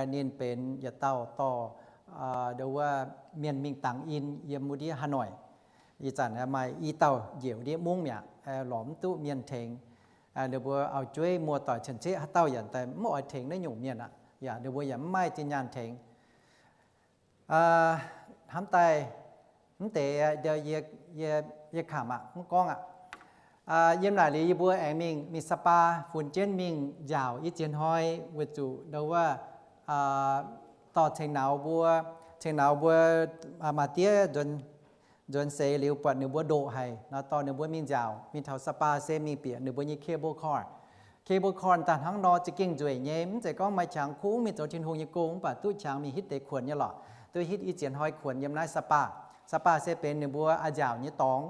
Ninh benx yietc dauh dorh ndau wuov mienh mingh dangx in yiem wuov ndiev Hà Nội. Ih zanc maaih i dauh njiec wuov ndiev mungv mi'aqv, lorz mv duqv mienh tengx. Ninh mbuo auv-jueiv muoz-doic cien-ceqv haaix dauh yaac daaih mv oix tengx naaiv nyungc mienh aqv. Yaac ninh mbuo yaac mv maaih zinh nyaanh tengx. Hnamv daaih mv deix yie kamx aqv, mv gorngv aqv. Yiem naaic liuz yie mbuo aengx mingh, mingh Sapa, funx jienv mingh nziaauc i ziex hnoi weic zuqc ndau wuov dorh ceng nauz mbuo, ceng nauz mbuo maaih diev nzuonx seix liuz buatc ninh mbuo ndoqc haic nor, dorh ninh mbuo mingh nziaauc, mingh taux Sapa se mingh bieqc ninh mbuo nyei cable car. Cable car daaih hnangv nor za'gengh nzueic nyei, mv zeiz gorngv maaih qangx kuv mingh zoux Tin-Hungh nyei gong, mv baac duqv qangx mingh hitv deix kuonx nyei lorqc. Duqv hitv i ziex hnoi kuonx yiem naaiv Sapa. Sapa se benx ninh mbuo a'ih nziaauc nyei dorngx,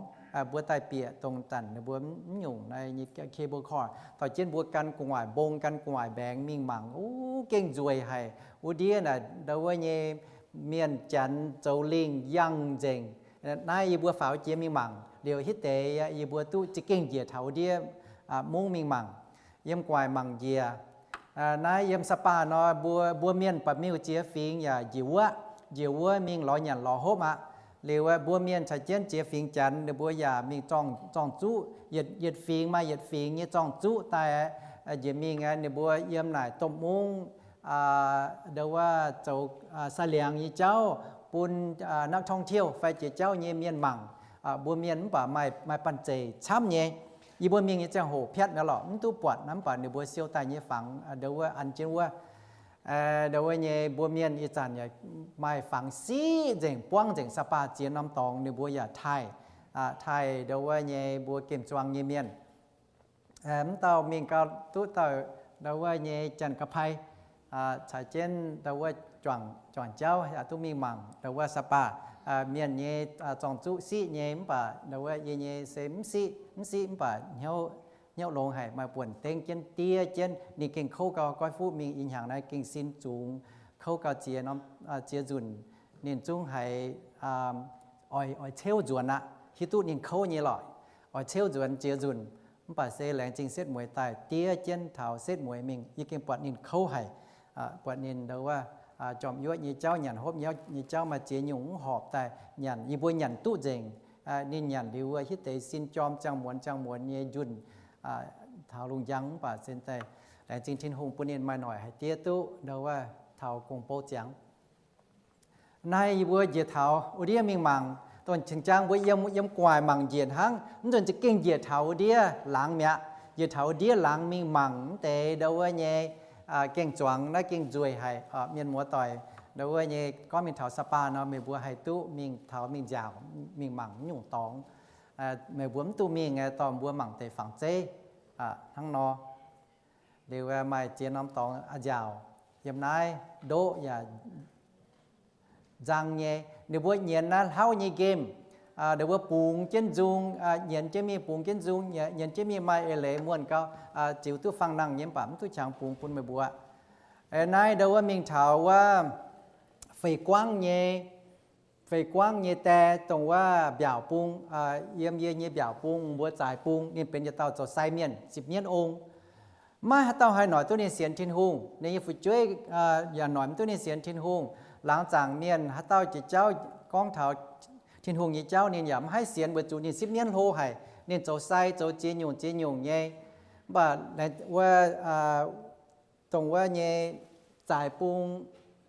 mbuo daaih bieqc dongh zanc ninh mbuo mv nyungc naaiv nyei cable car, dorh jienv mbuo gan gu'nguaaic mbong, gan gu'nguaaic mbaengx mingh mangc. Uv, gengh nzueic haic. Wuov ndiev naaic ndau wuov nyei mienh Janx zoux lingh yangh nzengc. Naaiv yie mbuo faaux jiex mingh mangc liuz hitv deix yie mbuo duqv za'gengh njiec taux wuov ndiev mungv mingh mangc. Yiem gu'nguaaic mangc njiec. Naaiv yiem Sapa nor, mbuo, mbuo mienh ba'miuh ziex fingx yaac njiec wuov, njiec wuov mingh lorz nyanc lorz hopv aqv. Liuz mbuo mienh caux jienv ziex fingx Janx ninh mbuo yaac mingh zorng, zorng zuqv, yietc, yietc fingx maaih yietc fingx nyei zorng zuqv daaih njiec mingh. Ninh mbuo yiem naaic domh mungv ndau wuov zoux sai liangx nyei jauv bun นักท่องเที่ยว fai jiex jauv nyei mienh mangc. Mbuo mienh mv baac maaih, maaih banh zeic camv nyei. Yie mbuo mingh nyei ziangh hoc piatv mi'aqv lorqc, mv duqv buatc naaiv, mv baac ninh mbuo siou daaih nyei fangx ndau wuov an jienv wuov. Ndau wuov nyei mbuo mienh ih zanc yaac maaih fangx siqv nzengc, buangv nzengc Sapa ziex norm dorngx, ninh mbuo yaac taaih, taaih ndau wuov nyei mbuo gemh zuangx nyei mienh. Mv dauh mingh gau duqv dauh ndau wuov nyei Janx-Ga'pai, caux jienv ndau wuov juangc, juangc jauv yaac duqv mingh mangc ndau wuov Sapa. Mienh nyei zorng zuqv siqv nyei, mv baac ndau wuov yie nyei se mv siqv, mv siqv mv baac hnyouv, hnyouv longx haic, maaih buonc dengv jienv diev jienv. Ninh gengh kouv gau, goiv fuqv mingh ih hnyangx naaiv gengh sin zungx, kouv gau ziex norm, ziex nzunc. Ninh zungv haiz oix, oix ceuv nzuonx aqv, hiuv duqv ninh kouv nyei lorqc. Oix ceuv nzuonx ziex nzunc, mv baac se laengz zingh setv mueiz daaih diev jienv taux setv mueiz mingh, yie gengh buatc ninh kouv haic. Buatc ninh ndau wuov jorm-yuoqv nyei jauv, nyanc hopv nyei jauv maaih ziex nyungc mv horpc daaih nyanc. Yie mbuo nyanc duqv nzengc. Ninh nyanc liuz wuov hitv deix sin jorm ziangh muonz ziangh muonz nyei njunh, taux lungh njang mv baac se daaih laengz zingh Tin-Hungh bun ninh maaih noic haih diev duqv ndau wuov taux gong-bou ziangx. Naaiv yie mbuo njiec taux wuov ndiev mingh mangc, dongh cing-jang mbuo yiem, yiem gu'nguaaic mangc njiec hnangv, mv nzunc za'gengh njiec taux wuov ndiev laangz mi'aqv. Njiec taux wuov ndiev laangz mingh mangc mv deix ndau wuov nyei gengh zuangx naaiv gengh nzueic haic. Mienh muoz-doic, ndau wuov nyei gorngv mingh taux Sapa nor, meih mbuo haih duqv mingh taux mingh nziaauc mingh mangc nyungc dorngx. Meih mbuo mv duqv mingh aeqv, dorh mbuo mangc deix fangx zeiv hnangv nor. Liuz maaih ziex norm dorngx a'nziaauc yiem naaiv ndoqv yaac nzang nyei. Ninh mbuo nyienz naaiv hlauv nyei game, ninh mbuo bungx jienv nzung, nyienz jienv mingh bungx jienv nzung, nyienz jienv mingh maaih eix leiz muonh gau, ziux duqv fangx nangh nyei mv baac mv duqv qangx bungx bun meih mbuo. Naaiv ndau wuov mingh taux wuov Fei Guangv nyei, Fei Guangv nyei die, dongh wuov mbiaauc bung, yiem yie nyei mbiaauc bung, mbuo zaaix bung, ninh benx yietc dauh zoux sai mienh, sipv mienv ong. Maiv haaix dauh haih noic duqv ninh sienx Tin-Hungh. Ninh nyei fu'jueiv yaac noic mv duqv ninh sienx Tin-Hungh. Laangz zaangc mienh haaix dauh jiex jauv gorngv taux Tin-Hungh nyei jauv, ninh yaac mv haih sienx weic zuqc ninh sipv mienv hlo haic. Ninh zoux sai zoux ziex nyungc ziex nyungc nyei. Mv baac wuov, dongh wuov nyei zaaix bung,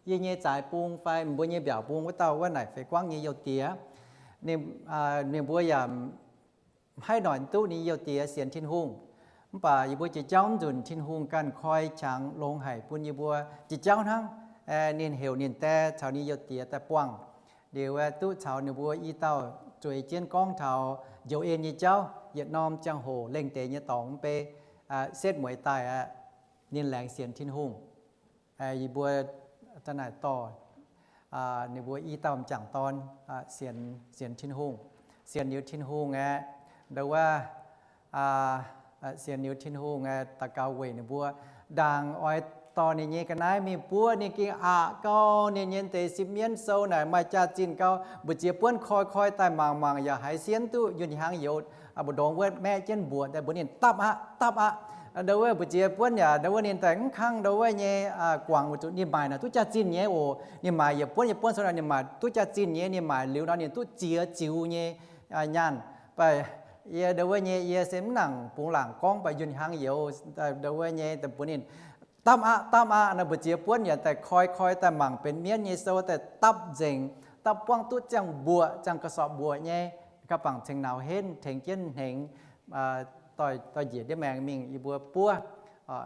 yie nyei zaaix bung fai mbuo nyei mbiaauc bung wuov dauh wuov naaic Fei Guangv nyei youh diex, ninh, ninh mbuo yaac mv haih noic duqv ninh youh diex sienx Tin-Hungh. Mv baac yie mbuo jiex jauv mv nzunc Tin-Hungh ganh koi qangx longx haic bun yie mbuo jiex jauv hnangv. Ninh heuc ninh die caux ninh youh diex daaih buangh. Liuz duqv caux ninh mbuo i dauh zueiz jienv gorngv taux njoux en nyei jauv, yietc norm ziangh hoc lengh deix nyei dorngx mv bei setv mueiz daaih aqv, ninh laengz sienx Tin-Hungh. Yie mbuo za'naaic dorh ninh mbuo i dauh m'jangc dorn sienx, sienx Tin-Hungh, sienx liuz Tin-Hungh aeqv, ndau wuov, sienx liuz Tin-Hungh aeqv, daux gaux weic ninh mbuo. Ndaangc oix dorh ninh nyei ga'naaiv mingh buov, ninh gengh aqc gau. Ninh nyei deix sipv mienv sou naaic maaih jaax-zinh gau, mbu'ziex buonv koi koi daaih mangc mangc yaac haiz sienv duqv yunh hiaangx youz mbu'ndongx wuov maeqv jienv mbuoqc daaih mbuox ninh dapv aqv, dapv aqv. Ndau wuov mbu'ziex buonv yaac ndau wuov ninh daaih mv kang ndau wuov nyei guangc weic zuqc ninh maaic naaic duqv jaax-zinh nyei oc. Ninh maaic yietc buonv yietc buonv sou naaic ninh maaic duqv jaax-zinh nyei, ninh maaic liuz nor ninh duqv ziex ziux nyei nyaanh. Baac yie ndau wuov nyei yie se mv nangc bungx laangc gorngv baac yunh hiaangx youz ndau wuov nyei daaih mbuox ninh dapv aqv, dapv aqv. Naaiv mbu'ziex buonv yaac daaih koi koi daaih mangc benx mienv nyei sou daaih dapv nzengc, dapv buangv duqv ziangh mbuoqc, ziangh ga'sorqv mbuoqc nyei. Gauh bangc ceng nauz henv tengx jienv hnengx doix, doix njiec ndiev maengx mingh yie mbuo buov.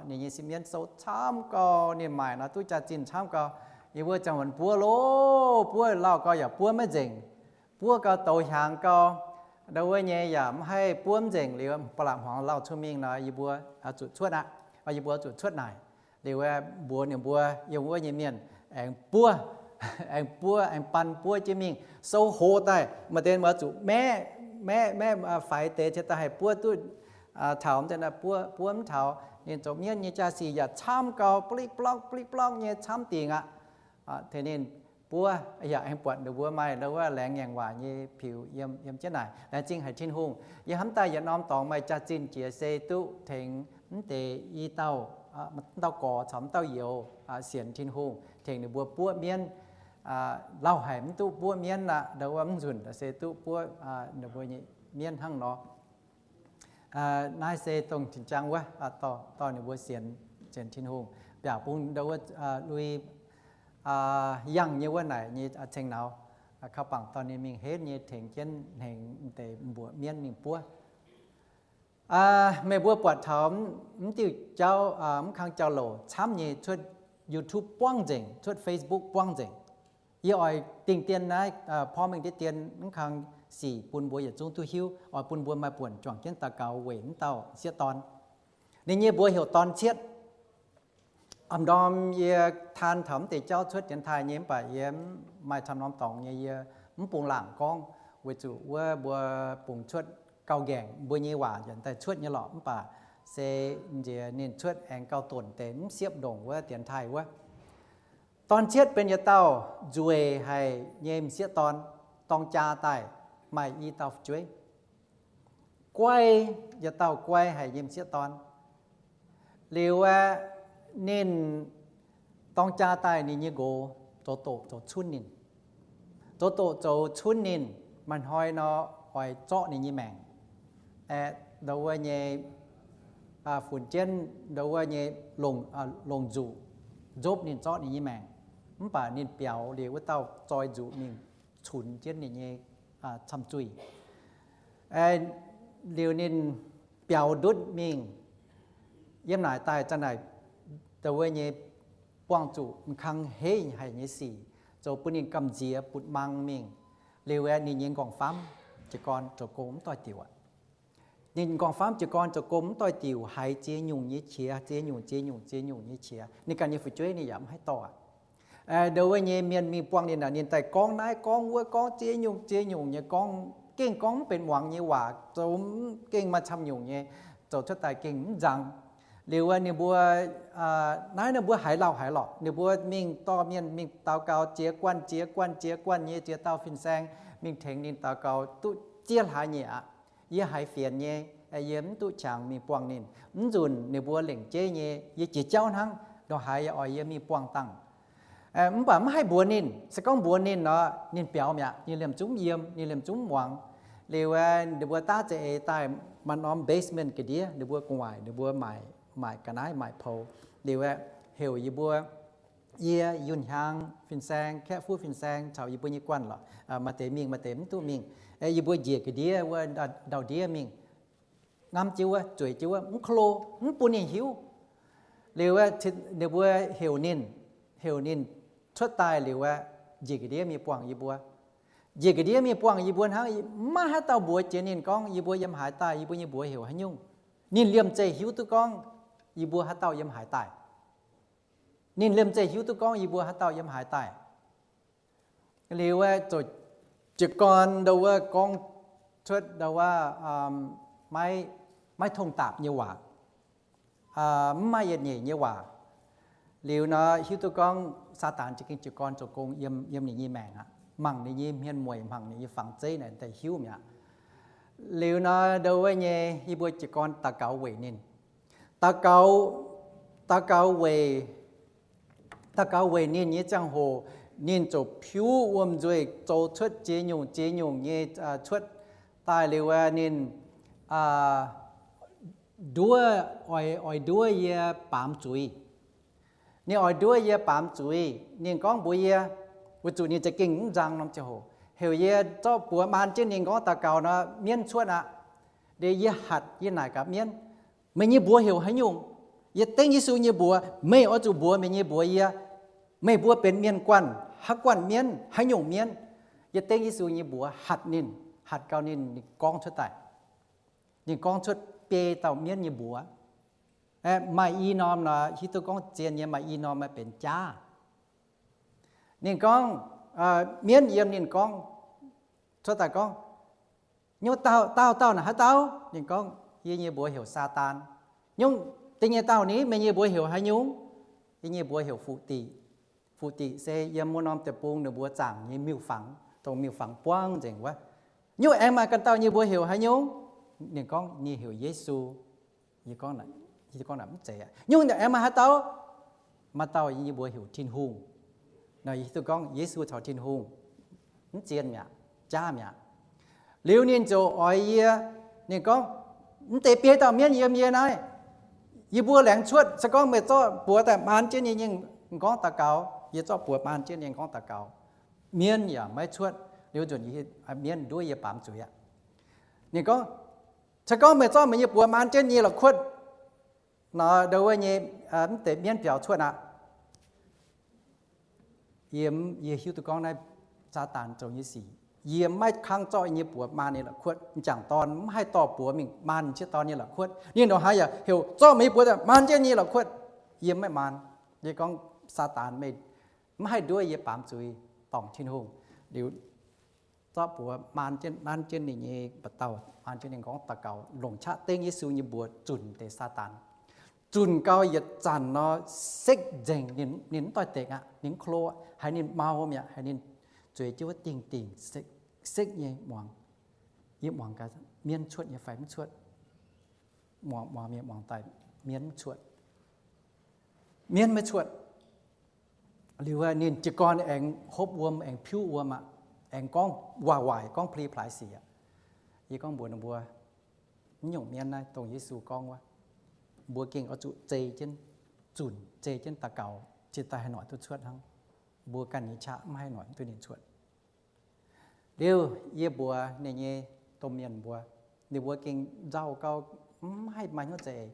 Ninh nyei sipv mienv sou camv gau, ninh maaic nor duqv jaax-zinh camv gau. Yie mbuo ziangh hoc buov loh, buov lauh gau yaac buov maiv nzengc. Buov gau douz hiaangx gau, ndau wuov nyei yaac mv haih buov mv nzengc. Liuz ba'laqc hmuangx lauh cun mingh nor yie mbuo oix zuqc cuotv aqv. Yie mbuo oix zuqc cuotv naaic. Liuz mbuox ninh mbuo yiem wuov nyei mienh aengx buov, aengx buov, aengx ban buov jienv mingh sou hoz daaih. Maaih deix oix zuqc maeqv, maeqv, maeqv faix deix cingx daaih haih buov duqv taux. Mv deix buov, buov mv taux. Ninh zoux mienv nyei jaa-sic yaac camv gau, blikv-blokv, blikv-blokv nyei camv dingc aqv. Tengx ninh buov yaac aengx buatc ninh mbuo maaih ndau wuov laengz ngaengc waac nyei piux yiem, yiem jienv naaic. Laengz zingh haic Tin-Hungh. Yie hnamv daaih yietc norm dorngx maaih jaax-zinh jiex se duqv tengx mv deix i dauh, mv dauh gorx caux mv dauh youz sienx Tin-Hungh, tengx ninh mbuo buov mienv. Lauh haic mv duqv buov mienv aqv, ndau wuov mv nzunc se duqv buov ninh mbuo nyei mienv hnangv nor. Naaiv se dongh tin-jang wuov, dorh ninh mbuo sienx, sienx Tin-Hungh. Mbiaauc bung ndau wuov lui yangh nyei wuov naaic nyei ceng nauz, kaux bangc dorh ninh mingh henv nyei tengx jienv hnengx deix mbuoqc mienv mingh buov. Meih mbuo buatc taux mv diuh jauv, mv kang jauv-louc camv nyei cuotv YouTube buangv nzengc, cuotv Facebook buangv nzengc. Yie oix dingh dien naaiv, porv mengh deix dien mv kang sic bun mbuo yietc zungv duqv hiuv, oix bun mbuo maaih buonc juangc jienv daux gaux weic mv dauh m'sieqv dorn. Ninh nyei mbuox heuc Dorn Cietv. A'ndorm yie taan taux mv deix jauv cuotv janx taaih nyei mv baac yie maaih camv norm dorngx nyei yie mv bungx laangc gorngv, weic zuqc wuov mbuo bungx cuotv gauh nqaengc mbuo nyei waac njiec daaih cuotv nyei lorqc. Mv baac se nziex ninh cuotv aengx gauh donc deix mv siepv ndongc wuov janx taaih wuov. Dorn Cietv benx yietc dauh nzueic haic nyei m'sieqv dorn, dorng jaa daaih maaih i dauh fu'jueiv. Guai, yietc dauh guai haic nyei m'sieqv dorn. Liuz aeqv, ninh dorng jaa daaih ninh nyei nqox zoux doqc zoux cunv ninh. Zoux doqc zoux cunv ninh, maaih hnoi nor oix zorqv ninh nyei maengc. Aeqv, ndau wuov nyei funx jienv ndo wuov nyei longc nzuqc nzopv ninh zorqv ninh nyei maengc. Mv baac ninh biaux liuz wuov dauh zoi nzuqc mingh cunx jienv ninh nyei camh zuih. Liuz ninh biaux ndutv mingh yiem naaic daaih za'naaic ndo wuov nyei buangh zuqc m'kang heiv haic nyei sic, zoux bun ninh gamh nziex butv-mang mingh. Liuz aeqv, ninh nyei nqorngv-famv jiez gorn zoux gong mv doix-diuc aqv. Ninh nqorngv-famv jiez gorn zoux gong mv doix-diuc, haiz ziex nyungc nyei qiex, ziex nyungc, ziex nyungc, ziex nyungc nyei qiex. Ninh ganh nyei fu'jueiv ninh yaac mv haih dorh aqv. Ndo wuov nyei mienh mingh buangh ninh aeqv, ninh daaih gorngv naaiv gorngv wuov, gorngv ziex nyungc ziex nyungc nyei gorngv, gengh gorngv mv benx muangx nyei waac, zoux gengh maaih camv nyungc nyei, zoux cuotv daaih gengh mv nzang. Liuz ninh mbuo, naaiv ninh mbuo haiz lauh haiz lorqc, ninh mbuo mingh dorh mienh mingh daux gaux, jiex guanh jiex guanh jiex guanh nyei ziex dauh fin-saeng mingh tengx ninh daux gaux duqv ziex hlaax nyei aqv. Yie haiz fienx nyei, yie mv duqv qangx mingh buangh ninh. Mv nzunc ninh mbuo lengc jeiv nyei, yie jiex jauv hnangv, ndongc haaix yaac oix yie mingh buangh dangh. Mv baac mv haih mbuox ninh. Se gorngv mbuox ninh nor, ninh biaux mi'aqv, ninh liemh zungv yiem, ninh liemh zungv muangx. Liuz aeqv, ninh mbuo daav za'eix daaih maaih norm basement ga'ndiev, ninh mbuo gu'nguaaic, ninh mbuo maaic, maaic ga'naaiv, maaic poux. Liuz aeqv, heuc yie mbuo, yie, Yunh Hiaang fin-saeng, Kaeqv Fuqv fin-saeng caux yie mbuo nyei guanh lorqc, maaih deix mingh, maaih deix mv duqv mingh. Yie mbuo njiec ga'ndiev wuov ndau-ndiev mingh, ngamv jienv wuov, zueiz jienv wuov, mv klo, mv bun ninh hiuv. Liuz aeqv, ninh mbuo heuc ninh, heuc ninh cuotv daaih liuz aeqv, njiec ga'ndiev mingh buangh yie mbuo. Njiec ga'ndiev mingh buangh yie mbuo hnangv, maiv haaix dauh mbuox jiex ninh gorngv yie mbuo yiem haaix daaih, yie mbuo nyei mbuox heuc haaix nyungc. Ninh liemh zeih hiuv duqv gorngv yie mbuo haaix dauh yiem haaix daaih. Ninh liemh zeih hiuv duqv gorngv yie mbuo haaix dauh yiem haaix daaih. Liuz aeqv, zoux jiez gorn ndo wuov gorngv cuotv ndo wuov maiv, maiv tong daapc nyei waac, mv maaih yietc nyeic nyei waac. Liuz nor hiuv duqv gorngv Saadaan za'gengh jiez gorn zoux gong yiem, yiem ninh nyei maengc aqv, mangc ninh nyei hmien mueic, mangc ninh nyei fangx zeiv naaic daaih hiuv mi'aqv. Liuz nor ndo wuov nyei yie mbuo jiez gorn daux gaux weic ninh. Daux gaux, daux gaux weic, daux gaux weic ninh nyei ziangh hoc, ninh ziouc piuv wuom-nzuih zoux cuotv ziex nyungc ziex nyungc nyei cuotv daaih liuz aeqv, ninh nduov, oix, oix nduov yie baamz zuiz. Ninh oix nduov yie baamz zuiz. Ninh gorngv mbuox yie, weic zuqc ninh za'gengh mv nzang norm ziangh hoc, heuc yie zorqv buoz maan jienv ninh gorngv daux gaux nor, mienv cuotv aqv. Liuz yie hatc, yie naaic gaax mienv, meih nyei mbuox heuc haaix nyungc? Yie dengv Yesu nyei mbuox, meih oix zuqc mbuox meih nyei mbuox yie, meih mbuo benx mienh guanh, haaix guanh mienv, haaix nyungc mienv? Yie dengv Yesu nyei mbuox hatc ninh, hatc gau ninh, ninh gorngv cuotv daaih. Ninh gorngv cuotv biei dauh mienv nyei mbuox. Maaih i norm nor, hiuv duqv gorngv zien nyei, maaih i norm maaih benx jaav. Ninh gorngv, mienv yiem ninh gorngv cuotv daaih gorngv, nyungc dauh, dauh, dauh naaic haaix dauh? Ninh gorngv, yie nyei mbuox heuc Saadaan. Nyungc da'nyeic dauh ni, meih nyei mbuox heuc haaix nyungc? Yie nyei mbuox heuc Fuqv-Diqc. Fuqv-Diqc se yiem wuov norm deic-bung ninh mbuo zaangc nyei miuc-fangx, dongh miuc-fangx buangv nzengc wuov. Nyungc aengx maaih ganh dauh nyei mbuox heuc haaix nyungc? Ninh gorngv, ninh heuc Yesu. Yie gorngv, mv zeiz aqv. Nyungc aengx maaih haaix dauh? Maaih dauh yie nyei mbuox heuc Tin-Hungh. Nor yie hiuv duqv gorngv Yesu caux Tin-Hungh mv zien mi'aqv, jaav mi'aqv. Liuz ninh ziouc oix yie, ninh gorngv, mv deix biei dauh mienv yiem yie naaiv, yie mbuo laengz cuotv. Se gorngv meih zorqv buoz daaih maan jienv yie nyei m'nqorngv daux gaux, yie zorqv buoz maan jienv yie m'nqorngv daux gaux, mienv yaac maiv cuotv. Liuz nzunc mienv nduov yie baamz zuiz aqv. Ninh gorngv, se gorngv meih zorqv meih nyei buoz maan jienv yie la'kuotv nor, ndo wuov nyei, mv deix mienv biaux cuotv aqv. Yie, yie hiuv duqv gorngv naaiv Saadaan zoux nyei sic. Yie maiv kangv zorqv yie nyei buoz maan ninh la'kuotv. M'jangc dorn mv haih dorh buoz mingh maan m'sieqv dorn nyei la'kuotv. Ninh ndongc haaix yaac heuc, zorqv meih nyei buoz maan jienv yie la'kuotv. Yie maiv maan. Yie gorngv, Saadaan, meih mv haih nduov yie baamz zuiz dorngc Tin-Hungh. Liuz zorqv buoz maan jienv, nanv jienv ninh nyei mba'dauh, maan jienv ninh m'nqorngv daux gaux, longc qaqv dengv Yesu nyei mbuox zunc deix Saadaan. Zunc gau yietc zanc nor, sekv nzengc, ninh, ninh mv doix-dekc aqv, ninh mv klo aqv, haiz ninh mau mi'aqv, haiz ninh zueiz jienv wuov dingh dingh, sekv, sekv nyei muangx. Yie muangx gaax, mienv cuotv nyei fai mv cuotv? Muangx, muangx mienh muangx daaih, mienv mv cuotv. Mienv maiv cuotv. Liuz ninh jiez gorn aengx hopv wuom, aengx piuv wuom aqv, aengx gorngv waac-waaic, gorngv pli-plaaix sic aqv. Yie gorngv mbuox ninh mbuo, mv nyungc mienv naaiv dongh Yesu gorngv wuov. mbuo gengh oix zuqc zei jienv, zunc zei jienv daux gaux, cingx daaih haih noic duqv cuotv hnangv. Mbuo ganh nyei qaqv maiv haih noic duqv ninh cuotv. Liuz yie mbuox ninh nyei domh mienh mbuo, ninh mbuo gengh nzauh gau, mv haih maaih hnyouv za'eix.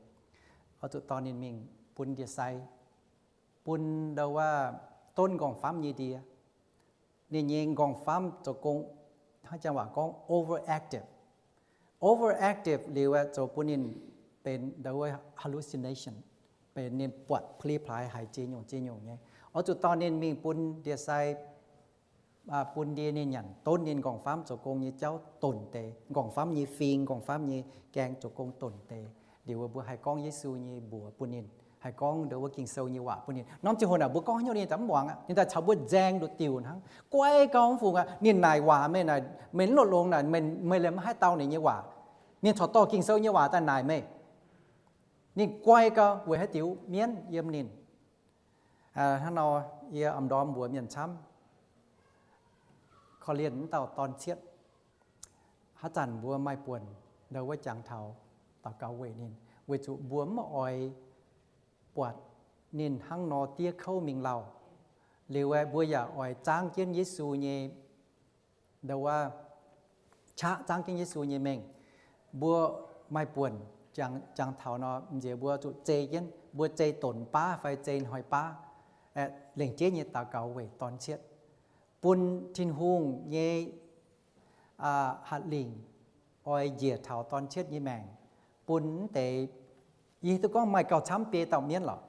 Oix zuqc dorh ninh mingh bun ndie-sai, bun ndau wuov donv nqorngv-famv nyei ndie. Ninh nyei nqorngv-famv zoux gong, hnangv janx waac gorngv overactive. Overactive liuz aeqv, zoux bun ninh benx ndau wuov hallucination, benx ninh buatc pli-plaaix haiz ziex nyungc ziex nyungc nyei. Oix zuqc dorh ninh mingh bun ndie-sai, bun ndie ninh nyanc donv ninh nqorngv-famv zoux gong nyei jauv donc deix, nqorngv-famv nyei fing, nqorngv-famv nyei gaeng zoux gong donc deix. Liuz mbuo haih gorngv Yesu nyei mbuox bun ninh, haih gorngv ndau wuov Ging-Sou nyei waac bun ninh. Norm ziangh hoc naaic mbuo gorngv haaix nyungc ninh daaih mv muangx aqv. Ninh daaih caux mbuo nzaeng nduqc diuc hnangv. Guai gau mv fungc aqv. Ninh naaic waac meih naaic, meih mv longx naaic, meih liemh mv haih dau ninh nyei waac. Ninh corc dorh Ging-Sou nyei waac daaih naaic meih. Ninh guai gau weic haaix diuc mienv yiem ninh. Hnangv nor, yie m'ndorm mbuox mienh camv, korv-lienh mv dauh dorn cietv. Haaix zanc mbuo maaih buonc ndau wuov jangx taux daux gaux weic ninh, weic zuqc mbuo mv oix buatc ninh hnangv nor diev kouv mingh lauh. Liuz aeqv, mbuo yaac oix zaangv jienv Yesu nyei ndau wuov qaqv, zaangv jienv Yesu nyei mengh. Mbuo maaih buonc jangx, jangx taux nor, m'nziex mbuo zuqc zei jienv, mbuo zei donc baav fai zei hnoi baav, lengc jeiv nyei daux gaux weic dorn cietv, bun Tin-Hungh nyei hatc lingc oix njiec taux dorn cietv nyei maengc, bun mv deix, yie hiuv duqv gorngv maaih gauh camv biei dauh mienv lorqc.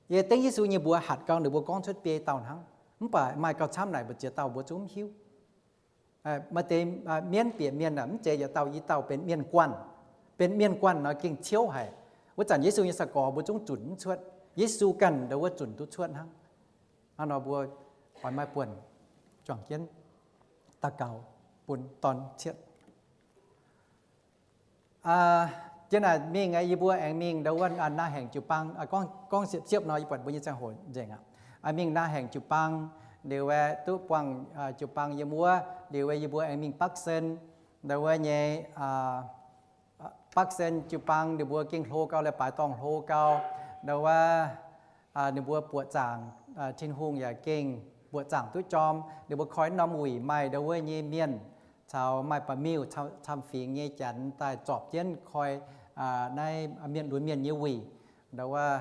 Yie dengv Yesu nyei mbuox hatc gau, ninh mbuo gorngv cuotv biei dauh hnangv. Mv baac maaih gauh camv naaic mbu'ziex dauh mbuo zungv mv hiuv. Maaih deix mienv bieqc mienh aeqv, mv zeiz yietc dauh i dauh benx mienh guanh. Benx mienh guanh nor gengh ciouv haic. Wuov zanc Yesu nyei sai-gorx mbuo zungv zunc mv cuotv. Yesu ganh ndau wuov zunc duqv cuotv hnangv. Hnangv nor mbuo oix maaih buonc juangc jienv daux gaux bun dorn cietv. Jienv naaic mingh, yie mbuo aengx mingh ndau wuov naa haengc jiu-baang. Gorngv siepv-siepv nor, yie buatc mbuo nyei ziangh hoc nzengc aqv. Mingh naa haengc jiu-baang, liuz aeqv, duqv buangh jiu-baang yiem wuov, liuz aeqv, yie mbuo aengx mingh Bắc Sơn, ndau wuov nyei Bắc Sơn jiu-baang ninh mbuo gengh hlo gau, leiz-baaix dorngh hlo gau. Ndau wuov ninh mbuo buoqc zaangc, Tin-Hungh yaac gengh buoqc zaangc duqv jorm. Ninh mbuo koi norm wuic maaih ndau wuov nyei mienh, caux maaih ba'miuh camv-fingx nyei janx daaih zorpc jienv koi naaiv mienh lunx mienh nyei wuic. Ndau wuov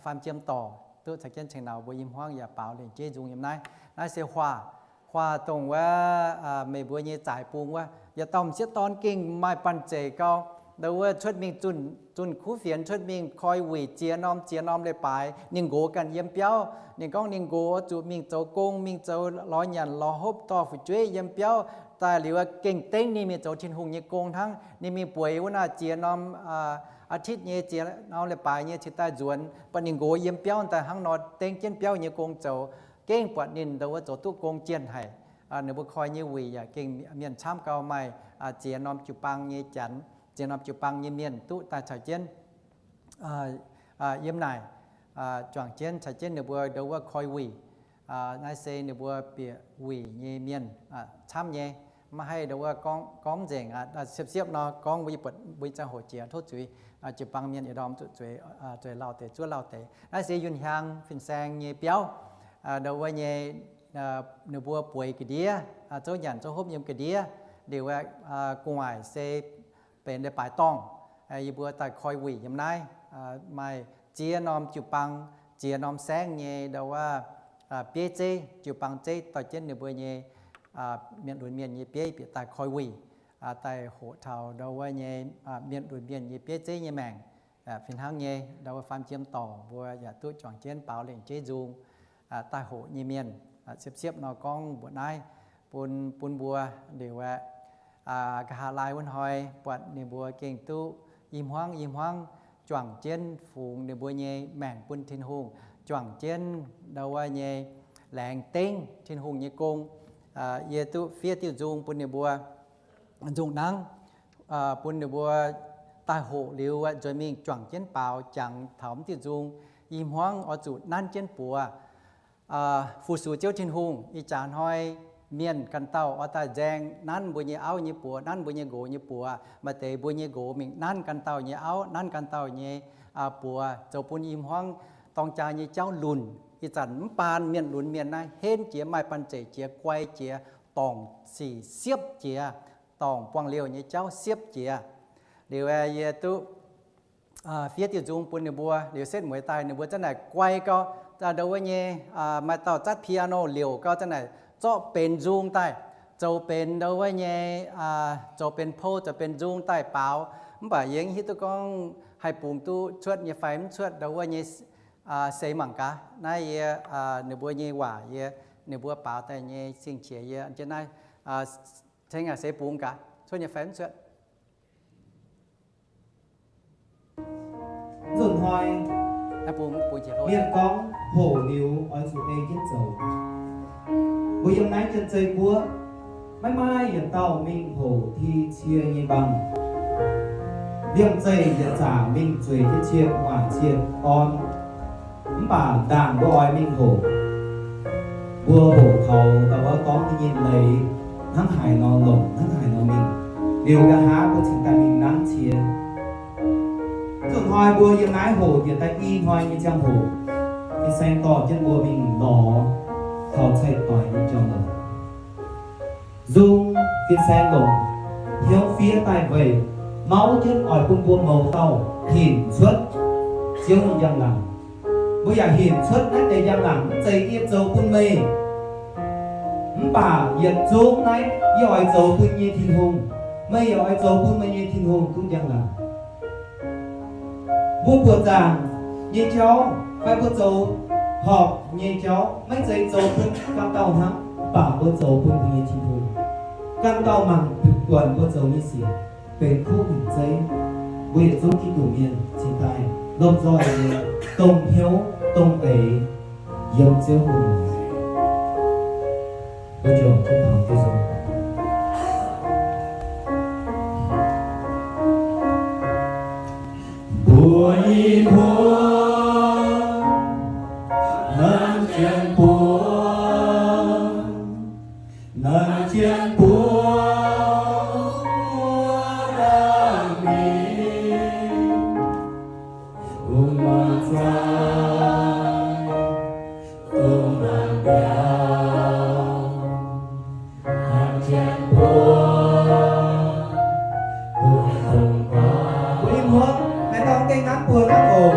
faam jiem dorc duqv caux jienv ceng nauz mbuo i hmuangv yaac baaux lengc jeiv nzung yiem naaiv. Naaiv se huaax, huaax dongh wuov meih mbuo nyei zaaix bung wuov. Yietc dauh m'sieqv dorn gengh maaih banh zeic gau. Ndau wuov cuotv mingh zunh, zunh kuv fienx, cuotv mingh koi wuic ziex norm ziex norm leiz-baaix. Ninh nqox ganh yiem biauv. Ninh gorngv ninh nqox oix zuqc mingh zoux gong, mingh zoux lorz nyanc lorz hopv dorh fu'jueiv yiem biauv. Daaih liuz gengh dengv ninh mingh zoux Tin-Hungh nyei gong hnangv. Ninh mingh bueix wuov naaic ziex norm อาทิตย์ nyei, ziex norm leiz-baaix nyei cingx daaih nzuonx. Mv baac ninh nqox yiem biauv daaih hnangv nor dengv jienv biauv nyei gong zoux. Gengh buatc ninh ndau wuov zoux duqv gong jienh haic. Ninh mbuo koi nyei wuic yaac gengh mienh camv gau, maaih ziex norm jiu-baang nyei janx, ziex norm jiu-baang nyei mienh duqv daaih caux jienv yiem naaic juangc jienv caux jienv ninh mbuo ndau wuov koi wuic. Naaiv se ninh mbuo bieqc wuic nyei mienh camv nyei. Maiv haih ndau wuov gorngv, gorngv nzengc, siepv-siepv nor gorngv mbuo nyei buonc, mbuo nyei ziangh hoc jiex tov zuiz. Jiu-baang mienh yietc ndorm zuqc zueiz, zueiz lauh deix, zuov lauh deix. Naaiv se Yunh Hiaang Fin-Saeng nyei biauv. Ndau wuov nyei ninh mbuo bueix ga'ndiev, zouv nyanc zouv hopv yiem ga'ndiev. Liuz gu'nguaaic se benx leiz-baaix dorngh, yie mbuo daaih koi wuic yiem naaiv. Maaih ziex norm jiu-baang, ziex norm saengv nyei ndau wuov bieiv zeiv, jiu-baang zeiv dorh jienv ninh mbuo nyei mienh lunx mienh nyei bieiv bieqc daaih koi wuic, daaih hoqc taux ndau wuov nyei mienh lunx mienh nyei bieiv zeiv nyei maengc. Fih hnangv nyei, ndau wuov faam jiem dorc mbuo yaac duqv juangc jienv baaux lengc jeiv nzung daaih hoqc nyei mienh. Siepv-siepv nor gorngv mbuoqc naaiv bun, bun mbuo liuz aeqv, nqa'haav laai wuov hnoi buatc ninh mbuo gengh duqv i hmuangv i hmuangv juangc jienv fungx ninh mbuo nyei maengc bun Tin-Hungh, juangc jienv ndau wuov nyei laengz dengv Tin-Hungh nyei gong. Yie duqv fiev diuh nzung bun ninh mbuo, nzung nangv bun ninh mbuo daaih hoqc liuz nzuonx mingh juangc jienv baaux jangx taux m'diuh nzung. I hmuangv oix zuqc nanv jienv buoz fu-sux Ziouv Tin-Hungh. Ih jaax hnoi mienh ganh dauh oix daaih nzaeng nanv mbuo nyei auv nyei buoz, nanv mbuo nyei nqox nyei buoz. Maaih deix mbuo nyei nqox mingh nanv ganh dauh nyei auv, nanv ganh dauh nyei buoz, zoux bun i hmuangv dorng jaa nyei jauv lunc. Ih zanc mv baan mienh lunx mienh naaiv henv jiex, maaih banh zeic jiex, guai jiex, dorngc sic siepv jiex, dorngc buangh liouh nyei jauv siepv jiex. Liuz yie duqv fiev diuh nzung bun ninh mbuo. Liuz setv mueiz daaih ninh mbuo zanc naaic guai gau, ndau wuov nyei, maaih dauh zatv piano liouc gau, zanc naaic zorqv benx nzung daaih, zoux benx ndau wuov nyei, zoux benx pou, zoux benx nzung daaih baaux. Mv baac yie mv hiuv duqv gorngv haih bungx duqv cuotv nyei fai mv cuotv ndau wuov nyei seix mangc gaax. Naaiv yie, ninh mbuo nyei waac yie, ninh mbuo baaux daaih nyei cing-qiex yie jienv naaiv, ceng aac seix bungx gaax cuotv nyei fai mv cuotv. Nzunc hnoi mienh gorngv hoqc liuz oix zuqc ei jienv zoux. Mbuo yiem naaiv Janx-Zei Guoqv maiv maaih yietc dauh mingh hoqc ti cie nyei mbang. Liemh zeih yietc zangc mingh zueiz jienv cie gu'nguaaic cie orn. Mv baac ndaangc mbuo oix mingh hoqc, mbuo hoqc taux ndau wuov gorngv ninh nyei leiz hnangv haaix nor longc, hnangv haaix nor mingh, liuz nqa'haav mbuo cingx daaih mingh nangv cie. Zuqc hnoi mbuo yiem naaiv hoqc njiec daaih i hnoi nyei ziangh hoc, fin-saeng dorh jienv mbuo mingh lorz taux Cai Doix nyei jauv-louc. Nzung fin-saeng longc hnyouv fiev daaih weic mauv jienv oix bun mbuo mouz dauh hinc cuotv Ziouv nyei njang-laangc. Mbuo yaac hinc cuotv naaiv deix njang-laangc mv zeiz yie zoux bun meih, mv baac yietc zungv naaiv yie oix zoux bun nyei Tin-Hungh. Meih yaac oix zoux bun meih nyei Tin-Hungh duqv njang-laangc. Mbuo buoqc zaangc nyei jauv fai mbuo zoux horpc nyei jauv maiv zeiz zoux bun ganh dauh hnangv, mv baac mbuo zoux bun mbuo nyei Tin-Hungh. Ganh dauh mangc buonc mbuo zoux nyei sic benx kuv nyungc zeiv. Mbuo yietc zungv Giduc mienh cingx daaih lomh nzoih nyei dongh hnyouv dongh eix yiem Ziouv nyei. Mbuo juangc jienv taux Giduc. Mbuo i hmuangv nanv jienv buo, nanv jienv buo, buo dangh mingh, dongh mangc zaih, dongh mangc mbiauz. Mbuo i hmuangv haaix dauh gengh nanv buo nanv oc.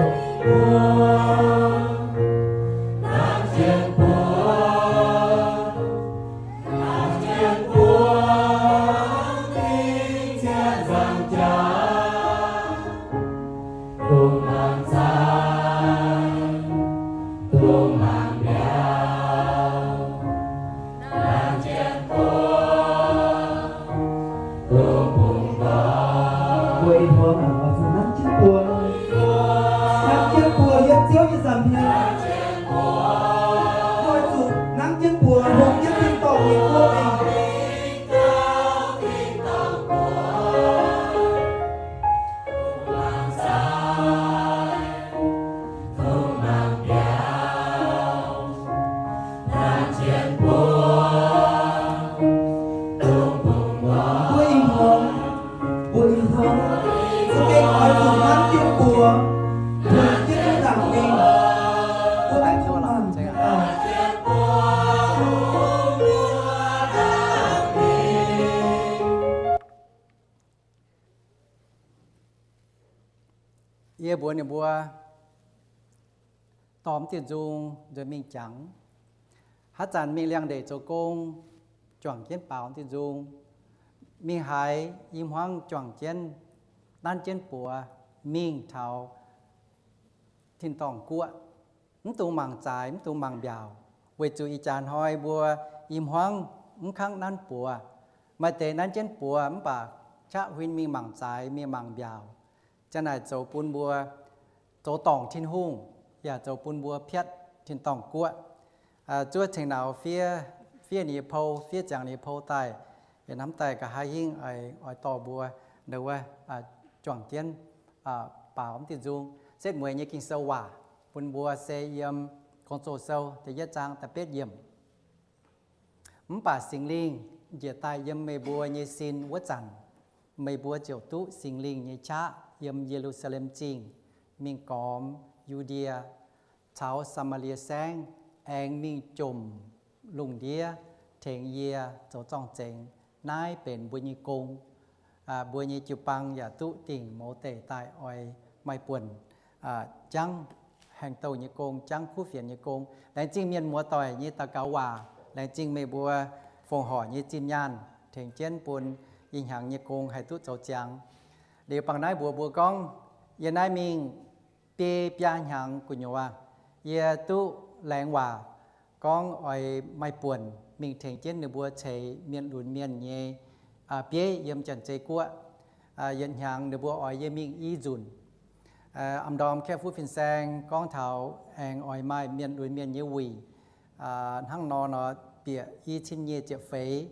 Mbuo i hmuangv oix zuqc nanv jienv buo, nanv jienv buo yiem Ziouv nyei zanc hmien. Oix zuqc nanv jienv buo hungh jienv tin-dorngh nyei guoqv mingh. Mbuo i hmuangv, mbuo i hmuangv, za'gengh oix zuqc nanv jienv buo, hungh jienv tin-dorngh mingh. Mbuo maiv dungx mangc. Yie mbuox ninh mbuo, dorh m'diuh nzung nzuonx mingh jangx. Haaix zanc mingh liangx-ndeic zoux gong, juangc jienv baaux m'diuh nzung. Mingh haaix i hmuangv juangc jienv, nanv jienv buoz mingh taux tin-dorngh guoqv. Mv dungx mangc zaaix, mv dungx mangc mbiaauc, weic zuqc ih jaax hnoi mbuo i hmuangv mv kangv nanv buoz. Maaih deix nanv jienv buoz mv baac qaqv huin mingh mangc zaaix, mingh mangc mbiaauc. Ziang naaic zoux bun mbuo zoux dorngc Tin-Hungh, yaac zoux bun mbuo piatv tin-dorngh guoqv. Zuov ceng nauz fiev, fiev ninh nyei pou, fiev ziangx ninh nyei pou daaih, yie hnamv daaih nqa'haav hingv oix dorh mbuo ndau wuov juangc jienv baaux m'diuh nzung. Setv mueiz nyei Ging-Sou waac bun mbuo se yiem Gong-Zoh Sou da'yietv zaang da'betv yiemc. Mv baac Singx Lingh njiec daaih yiem meih mbuo nyei sin wuov zanc, meih mbuo ziouc duqv Singx Lingh nyei qaqv yiem Ye^lu^saa^lem Zingh mingh gormx Yu^ndie caux Saa^maa^lie Saengv, aengx mingh jomc lungh ndiev tengx yie zoux zorng-zengx. Naaiv benx mbuo nyei gong. Mbuo nyei jiu-baang yaac duqv dingc mouz deic daaih oix maaih buonc jangv haengh douh nyei gong, jangv kuv fienx nyei gong. Laengz zingh mienh muoz-doic nyei daux gaux waac. Laengz zingh meih mbuo fongc horc nyei zinh nyaanh tengx jienv bun ih hnyangx nyei gong haih duqv zoux ziangx. Liuz bangc naaiv mbuox mbuo gorngv, yie naaiv mingh biei biaa hnyangx gu'nyuoz, yie duqv laengz waac gorngv oix maaih buonc mingh tengx jienv ninh mbuo ceix mienh lunx mienh nyei bieiv yiem Janx-Zei Guoqv. Yietc hnyangx ninh mbuo oix yie mingh i nzunc. Am ndorm Kepv Fuqv Fin-Saeng gorngv taux aengx oix maaih mienh lunx mienh nyei wuic. Hnangv nor nor, bieqc i cin nyic ziepc feix,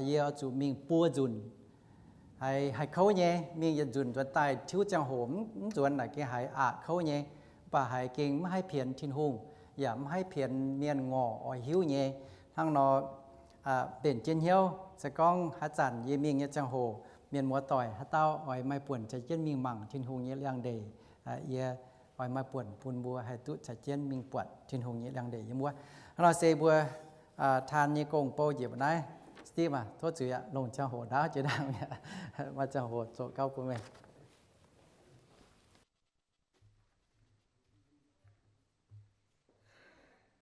yie oix zuqc mingh buo nzunc. Haiz, haiz kouv nyei, mingh yietc nzunc nzuonx daaih tiuv ziangh hoc mv nzuonx naaic gengh haiz aqc kouv nyei. Mv baac haiz gengh maiv haih pienx Tin-Hungh, yaac maiv haih pienx mienh ngorc oix hiuv nyei. Hnangv nor, mbenc jienv hnyouv se gorngv haaix zanc yie mingh nyei ziangh hoc, mienh muoz-doic haaix dauh oix maaih buonc caux jienv mingh mangc Tin-Hungh nyei liangx-ndeic, yie oix maaih buonc bun mbuo haih duqv caux jienv mingh buatc Tin-Hungh nyei liangx-ndeic yiem wuov. Hnangv nor se mbuo taan nyei gong bou njiec mbuo naaiv. Steve aac, tov zuiz aqv, longc ziangh hoc ndaauv jiex ndaangc mi'aqv. Maaih ziangh hoc zoqc gauh bun meih.